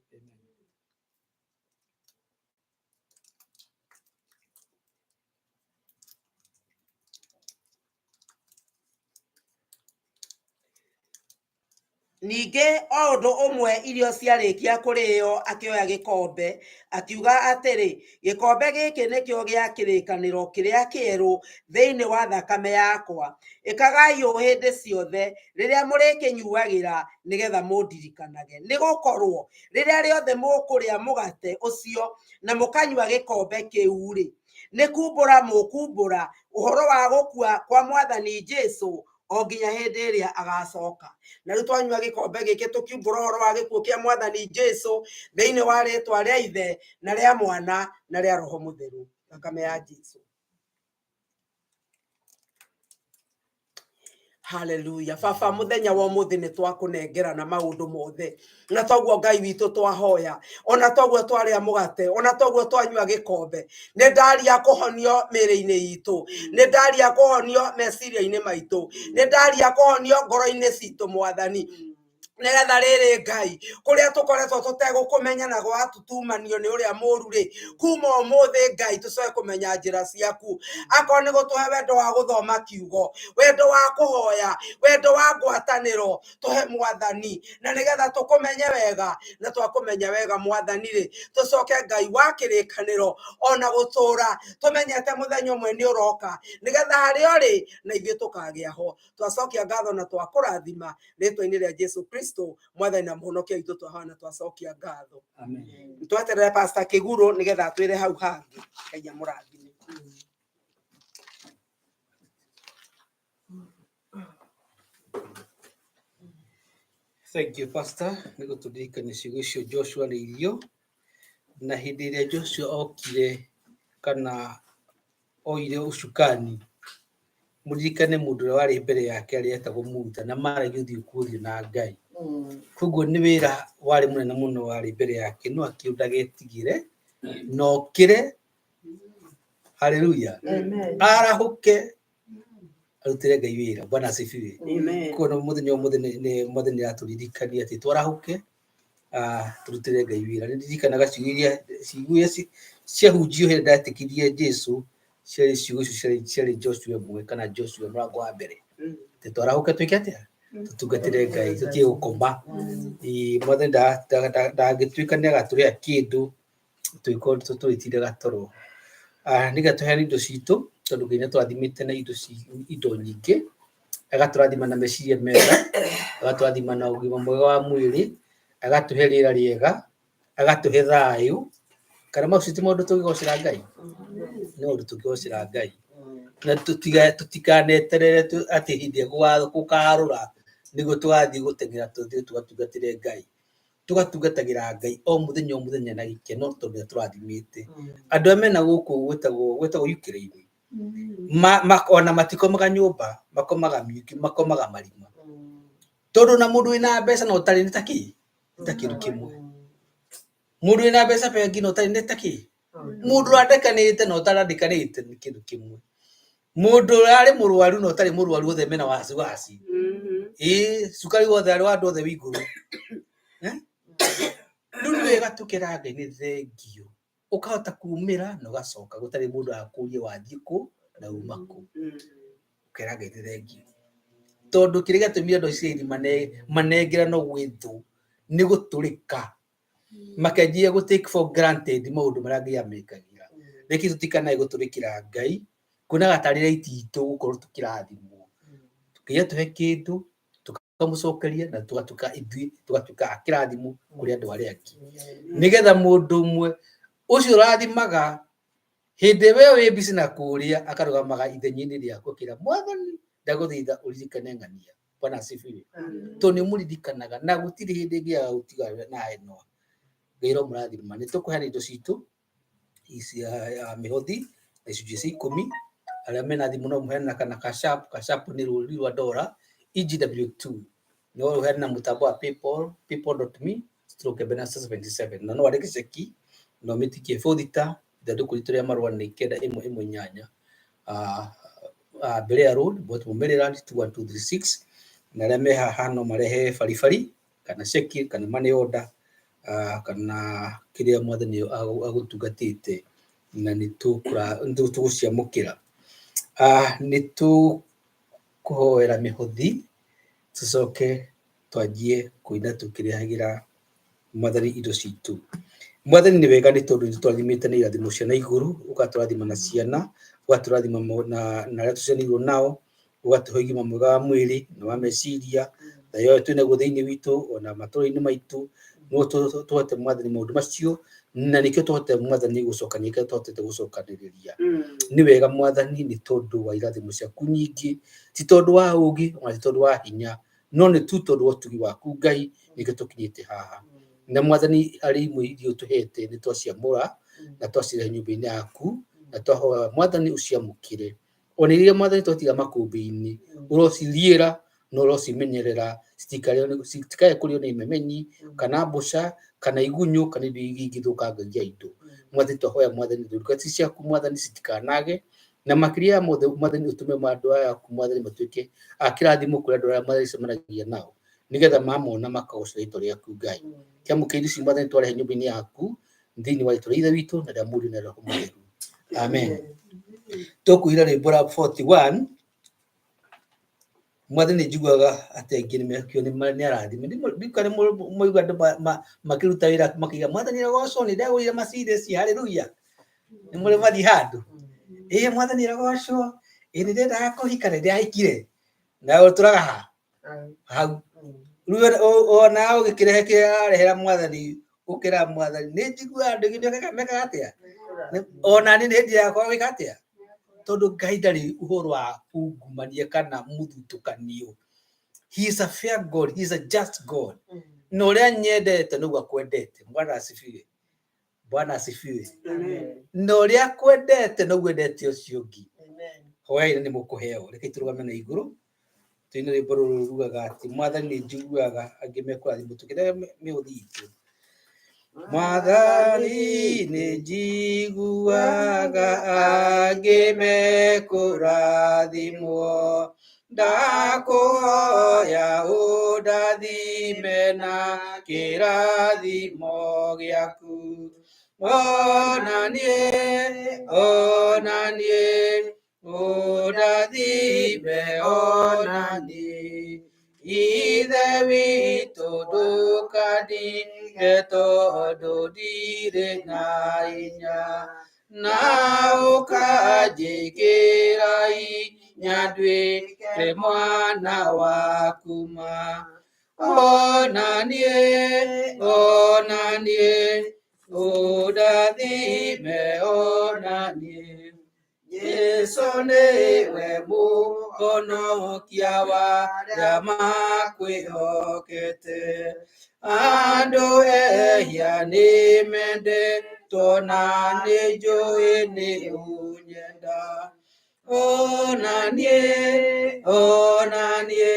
Ningĩ o ũndũ ũmwe irio ciarĩkia kũrĩo akĩoya gĩkombe, akiuga atĩrĩ, gĩkombe gĩkĩ nĩkĩo gĩa kĩrĩkanĩro kĩrĩa kĩerũ thĩinĩ wa thakame yakwa. Ĩkagai ũũ hĩndĩ ciothe rĩrĩa mũrĩkĩnyuagĩra nĩgetha mũndirikanage. Nĩ gũkorwo rĩrĩa rĩothe mũkũrĩa mũgate ũcio na mũkanyua gĩkombe kĩu-rĩ, nĩ kumbũra mũkumbũra ũhoro wa gũkua kwa mwathani Jesu o nginya hĩndĩ ĩrĩa agacoka. Na rĩu twanyua gĩkombe gĩkĩ tũkiumbũra ũhoro wa gĩkuũ kĩa mwathani Jesu thĩinĩ wa rĩtwa rĩa Ithe na rĩa Mwana na rĩa Roho Mũtheru. Thakame ya Jesu. Haleluya. Baba muthenya wa umuthi ni twakũnengerana maũndũ mothe na toguo Ngai witũ twahoya ona toguo twarĩa mũgate ona toguo twanyua gĩkombe nĩ ndaria kũhonio mĩĩrĩ-inĩ itũ nĩ ndaria kũhonio meciria-inĩ maitũ nĩ ndaria kũhonio ngoro-inĩ citũ mwathani nĩgetha rĩrĩ Ngai kũrĩa tũkoretwo tũtegũkũmenya na gwatutumanio nĩ ũrĩa mũru rĩ kuma ũmũthĩ Ngai tũcoke kũmenya njĩra ciaku akorwo nĩ gũtũhe wendo wa gũthoma kiugo wendo wa kũhoya wendo wa ngwatanĩro tũhe mwathani na nĩgetha tũkũmenye wega na twakũmenya wega mwathani rĩ tũcoke Ngai wa kĩrĩkanĩro ona gũtũra tũmenyete mũthenya ũmwe nĩ ũroka nĩgetha harĩa ũrĩ na ithuĩ tũkagĩa ho. Twacokia ngatho na twakũrathima rĩtwa-inĩ rĩa Jesu Kristo mwathani na mũhonokia witũ twahoya na twacokia ngatho. Amen. Tweterere Pastor Kĩgurũ nĩgetha atwĩre hau hangĩ. Ngai amũrathime. Thank you, Pastor. Nĩ gũtũririkania ciugo icio Joshua arĩirio. Na hĩndĩ ĩrĩa Joshua okire kana oire ũcukani, mũririkane mũndũ ũrĩa warĩ mbere yake arĩa etagwo Musa na maragia ũthiũ kwa ũthiũ na Ngai. Koguo nĩ wĩra warĩ mũnene mũno warĩ mbere yake, no akĩũndũ ndagetigĩre na okĩre, haleluya, arahũke arutĩre Ngai wĩra. Bwana asifiwe. Amen. Koguo mũthenya ũmũthĩ nĩ mwathani aratũririkania atĩ twarahũke tũrutĩre Ngai wĩra. Nĩ ndirikanaga ciugo iria ciahunjio hĩndĩ ndetĩkirie Jesu, ciarĩ ciugo icio ciarĩ Joshua ĩmwe kana Joshua mũrango wa mbere. Atĩ twarahũke twĩke atĩa? Tũtungatĩre Ngai, tũtige gũkoma. Mwathani ndangĩtuĩka nĩ agatũrĩha kĩndũ tũgĩkorwo tũtũrĩtire gatoro. Nĩgetha tũheane indo citũ tondũ Ngai nĩ atũrathimĩte na indo nyingĩ, agatũrathima na meciria mega, agatũrathima na ũgima mwega wa mwĩrĩ, agatũhe rĩera rĩega, agatũhe thayũ. Kana macio ti maũndũ tũngĩgocera Ngai? Nĩ maũndũ tũngĩgocera Ngai. Na tũtikaneterere atĩ hĩndĩ ĩrĩa gũkarũra nĩguo tũgathiĩ gũteng'era tũthiĩ tũgatungatĩre Ngai. Tũgatungatagĩra Ngai o mũthenya o mũthenya na gĩkeno tondũ nĩ atũrathimĩte. Andũ arĩa mena gũkũ gwĩtagwo Ukraine, ona matikomaga nyũmba, makomaga mĩũngĩ, makomaga marima. Tondũ na mũndũ wĩna mbeca na ũtarĩ nĩ ta kĩ? Nĩ ta kĩndũ kĩmwe. Mũndũ wĩna mbeca bengi na ũtarĩ nĩ ta kĩ? Mũndũ ũrandĩkanĩte na ũtarandĩkanĩte nĩ kĩndũ kĩmwe. Mũndũ ũrarĩ mũrwaru na ũtarĩ mũrwaru othe mena wasiwasi. Ĩĩ cukari wothe arĩ wa andũ othe wĩ igũrũ. Eh? Rĩu nĩ wega tũkera Ngai nĩ thengio. Ũkahota kumĩra na ũgacoka gũtarĩ mũndũ akũrie wathiĩ kũ na uma kũ. Ũkera Ngai nĩ thengio. Tondũ kĩrĩa gĩatũmire andũ a Isiraeli manengerano gwĩ thũ nĩ gũtũrĩka. Makanjia gũ take for granted maũndũ marĩa Ngai amekagĩra. Reke tũtikanae gũtũrĩkĩra Ngai, kuonaga tarĩ right itũ gũkorwo tũkĩrathimwo. Ngai atũhe kĩndũ, tũkamũcokeria na tũgatuĩka ithuĩ tũgatuĩka a kĩrathimo kũrĩ andũ arĩa angĩ. Nĩgetha mũndũ ũmwe ũcio ũrathimaga hĩndĩ we wĩ busy na kũrĩa akarũgamaga ithenya-inĩ rĩaku akĩra Mwathani ndagũthaitha ũririkane ng'ania. Bwana asifiwe. Tondũ nĩ ũmũririkanaga na gũtirĩ hĩndĩ ĩngĩaga gũtigana na ĩno. Ngai aromũrathima. Nĩ tũkũheana indo citũ mĩhothi na icunjĩ cia ikũmi. Arĩa mena thimũ no mũheane na kana Cash App. Cash App nĩ rũri rwa ndora EGW2. No ũheane na mũtambo wa PayPal, paypal.me/Ebenezer77. Na no wandĩke ceki na ũmĩtikie bũthita ithandũkũ ritũ rĩa marũa nĩ 918 Berea Road, Baltimore, Maryland 21236. Na arĩa me haha no marehe baribari kana ceki kana money order kana kĩrĩa Mwathani agũtungatĩte na nĩ tũgũciamũkĩra. Nĩ tũkũhoera mĩhothi tũcoke twanjie kũina tũkĩrehagĩra Mwathani indo citũ. Mwathani nĩ wega nĩ tondũ nĩ tũrathimĩte na irathimo cia na igũrũ, ũgatũrathima na ciana, ũgatũrathima na arĩa tũciaranĩirwo nao, ũgatũhe ũgima mwega wa mwĩrĩ na wa meciria, thayũ ũyũ twĩnaguo thĩinĩ witũ ona matũra-inĩ maitũ, nĩguo tũhote Mwathani maũndũ macio, na nĩkĩo tũhote Mwathani gũcokania kĩrĩa tũhotete gũcokanĩrĩria. Nĩ wega Mwathani nĩ tondũ wa irathimo ciaku nyingĩ, ti tondũ wa ũũgĩ ona ti tondũ wa hinya, no nĩ tu tondũ wa ũtugi waku Ngai nĩkĩo tũkinyĩte haha. Na Mwathani harĩ imwe iria ũtũhete nĩ twaciamũra na twacirehe nyũmba-inĩ yaku na twahoya Mwathani ũciamũkĩre. Ona iria Mwathani twatiga makũmbĩ-inĩ ũrociriĩra na ũrocimenyerera citikae kũrĩo nĩ memenyi kana mbũca kana igunyũ kana indo iria ingĩthũkangagia indo. Mwathani twahoya Mwathani ndungata ciaku Mwathani citikanage na makĩria ya mothe Mwathani ũtũme andũ aya aku Mwathani matuĩke a kĩrathimo kũrĩ andũ arĩa marĩcemanagia nao nĩgetha mamona makagoca rĩtwa rĩaku Ngai. Kĩamũkĩra indo ici Mwathani twarehe nyũmba-inĩ yaku thĩinĩ wa rĩtwa rĩa Ithe witũ na rĩa Mũriũ na Roho Mũtheru. Amen. Tũkũira rwĩmbo rwa 41 Mwathani njiguaga atĩ aingĩ nĩ mekio nĩ arathime. Ndikana mũigua andũ makĩruta wĩra makiuga Mwathani arogocwo nĩ ndagũrire Mercedes haleluya. Nĩ mũrĩ mathiĩ handũ. Ĩĩ Mwathani arogocwo ĩĩ nĩ ndendaga kũhika nĩ ndĩrahikire. Na ũtũraga ha? Hau. Rĩu ona ũgĩkĩrehe kĩrĩa arehera Mwathani ũkĩra Mwathani nĩ njiguaga andũ aingĩ mekaga atĩa? Ona niĩ nĩ hĩndĩ yakwa gwĩka atĩa? Tondũ Ngai ndarĩ ũhoro wa ungumania kana mũthutũkanio. He is a fair God, he is a just God. Na ũrĩa nyendete nĩguo akwendete. Bwana asifiwe. Bwana asifiwe. Na ũrĩa akwendete noguo endete ũcio ũngĩ. Hoyai na nĩ mũkũheo. Reke tũrũgame na igũrũ. Tũine rwĩmbo rũrũ rugaga atĩ Mwathani nĩ njiguaga angĩ mekũrathimwo tũkĩrehe mĩhothi itũ. Mwathani nĩ njiguaga angĩ mekũrathimwo, ndakũhoya ũndathime na kĩrathimo gĩaku. Ona niĩ, ona niĩ, ũndathime ona niĩ. Ithe witũ ndũkandige tondũ ndirĩ na hinya, na ũkanjĩkĩra hinya nduĩke mwana waku ma. Ona niĩ, ona niĩ, ũndathime ona niĩ. Jesu nĩwe mũhonokia wa arĩa makwĩhokete. Andũ ehia nĩmendetwo na nĩnjũĩ nĩ ũnyenda. Ona niĩ, ona niĩ,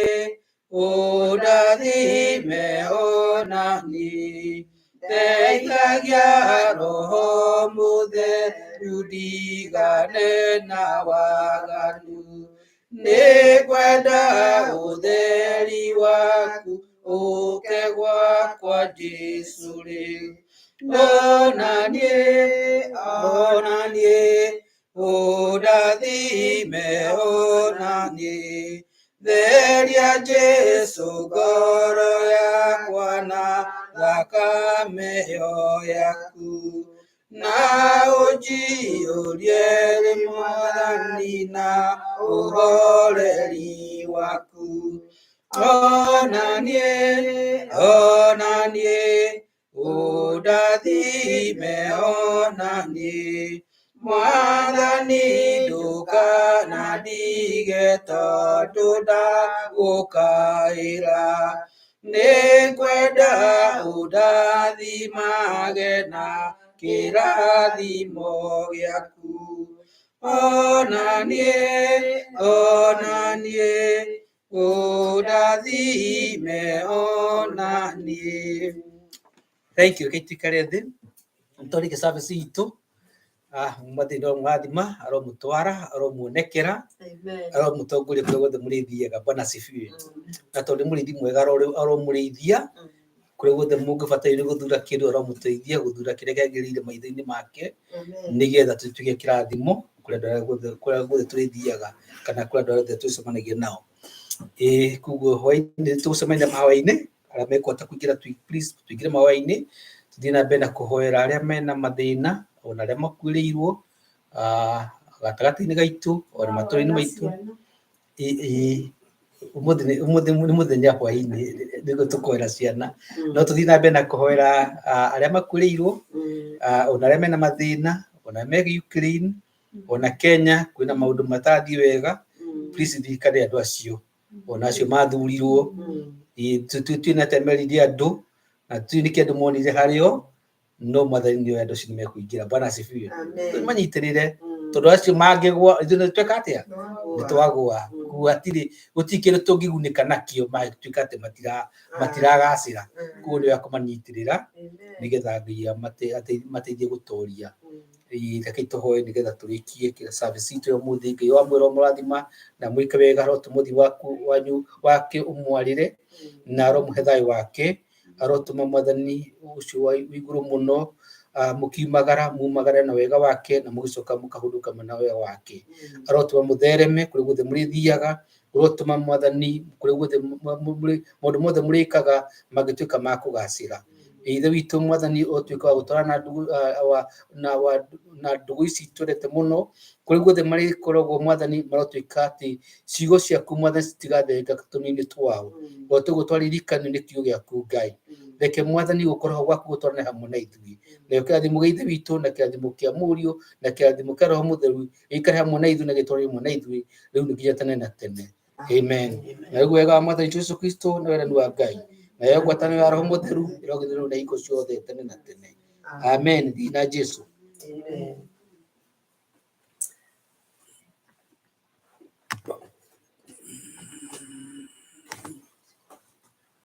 ũndathime ona niĩ. Teithagia Roho Mũtheru ndigane na waganu. Nĩngwenda ũtheri waku ũke gwakwa Jesũ rĩu. Onanie, onanie, ũndathime onanie. Theria Jesũ ngoro yakwa na thakame ĩyo yaku. Na ũnjiyũrie Mwathani na ũhoreri waku. Onanie, onanie, ũndathime onanie. Mwathani ndũkanandige tondũ ndagũkaĩra. Nĩngwenda ũndathimage na kĩrathimo gĩaku. Onanie, onanie, ũndathime onanie. Thank you. Reke tuikare thĩ twarĩkia service itũ. Mwathani aromũrathima, aromũtwara, aromuonekera, aromũtongoria kũrĩa guothe mũrĩthiaga. Bwana asifiwe. Na tondũ nĩ mũrĩithi mwega aromũrĩithia kũrĩa guothe mũngĩbataire gũthura kĩndũ, aromũteithia gũthura kĩrĩa kĩagĩrĩire maitho-inĩ make, nĩgetha tũtuĩke kĩrathimo kũrĩ andũ arĩa guothe, kũrĩa guothe tũrĩthiaga kana kũrĩ andũ arĩa othe tũcemanagia nao. Ĩĩ koguo hwaĩ-inĩ tũgũcemania mahoya-inĩ, arĩa mekũhota kũingĩra please tũingĩre mahoya-inĩ, tũthiĩ na mbere na kũhoera arĩa mena mathĩna ona arĩa makuĩrĩirwo gatagatĩ-inĩ gaitũ ona matũra-inĩ maitũ. Ũmũthĩ nĩ mũthenya hwaĩ-inĩ nĩguo tũkũhoera ciana, no tũthiĩ na mbere na kũhoera arĩa makuĩrĩirwo, ona arĩa mena mathĩna, ona arĩa me Ukraine, ona Kenya kwĩna maũndũ matarathiĩ wega. Please ririkane andũ acio, ona acio mathurirwo. Twĩna temerire andũ na tũtiũĩ nĩkĩ andũ monire harĩ o, no Mwathani nĩoĩ andũ acio nĩmekũingĩra. Bwana asifiwe. Manyitĩrĩre tondũ acio mangĩgwa ithuĩ nĩ tweka atĩa? Nĩ twagwa. Koguo hatirĩ, gũtirĩ kĩndũ tũngĩgunĩka nakĩo mangĩtuĩka atĩ matiragacĩra. Koguo nĩ wega kũmanyitĩrĩra nĩgetha Ngai amateithie gũtoria. Reke tũhoe nĩgetha tũrĩkie service itũ ya ũmũthĩ. Ngai wa muoyo aromũrathima na mwĩke wega, arotũma ũthiũ waku wanyu wake ũmwarĩre na aromũhe thayũ wake, arotũma Mwathani ũcio wa igũrũ mũno mũkiumagara mumagare na wega wake na mũgĩcoka mũkahurũka na wega wake. Arotũma mũthereme kũrĩa guothe mũrĩthiaga, ũrotũma Mwathani kũrĩa guothe maũndũ mothe mũrĩkaga mangĩtuĩka ma kũgacĩra. Ithe witũ Mwathani ũtuĩka wa gũtwarana na ndũgũ ici twendete mũno, kũrĩa guothe marĩkoragwo Mwathani marotuĩka atĩ ciugo ciaku Mwathani citigathenga tũnua-inĩ twao, o toguo twaririkanio nĩ kiugo gĩaku Ngai. Reke Mwathani gũkorwo gwaku gũtwarane hamwe na ithuĩ. Nayo kĩrathimo gĩa Ithe witũ na kĩrathimo kĩa Mũriũ na kĩrathimo kĩa Roho Mũtheru gĩikare hamwe na ithuĩ na gĩtwarane hamwe na ithuĩ rĩu nĩ nginya tene na tene. Amen. Na rĩu wega wa Mwathani Jesũ Kristo na wendani wa Ngai nayo ngwatanĩro ya Roho Mũtheru ĩrogĩthĩrwo na hingo ciothe tene na tene. Amen. Thiĩ na Jesũ. Amen.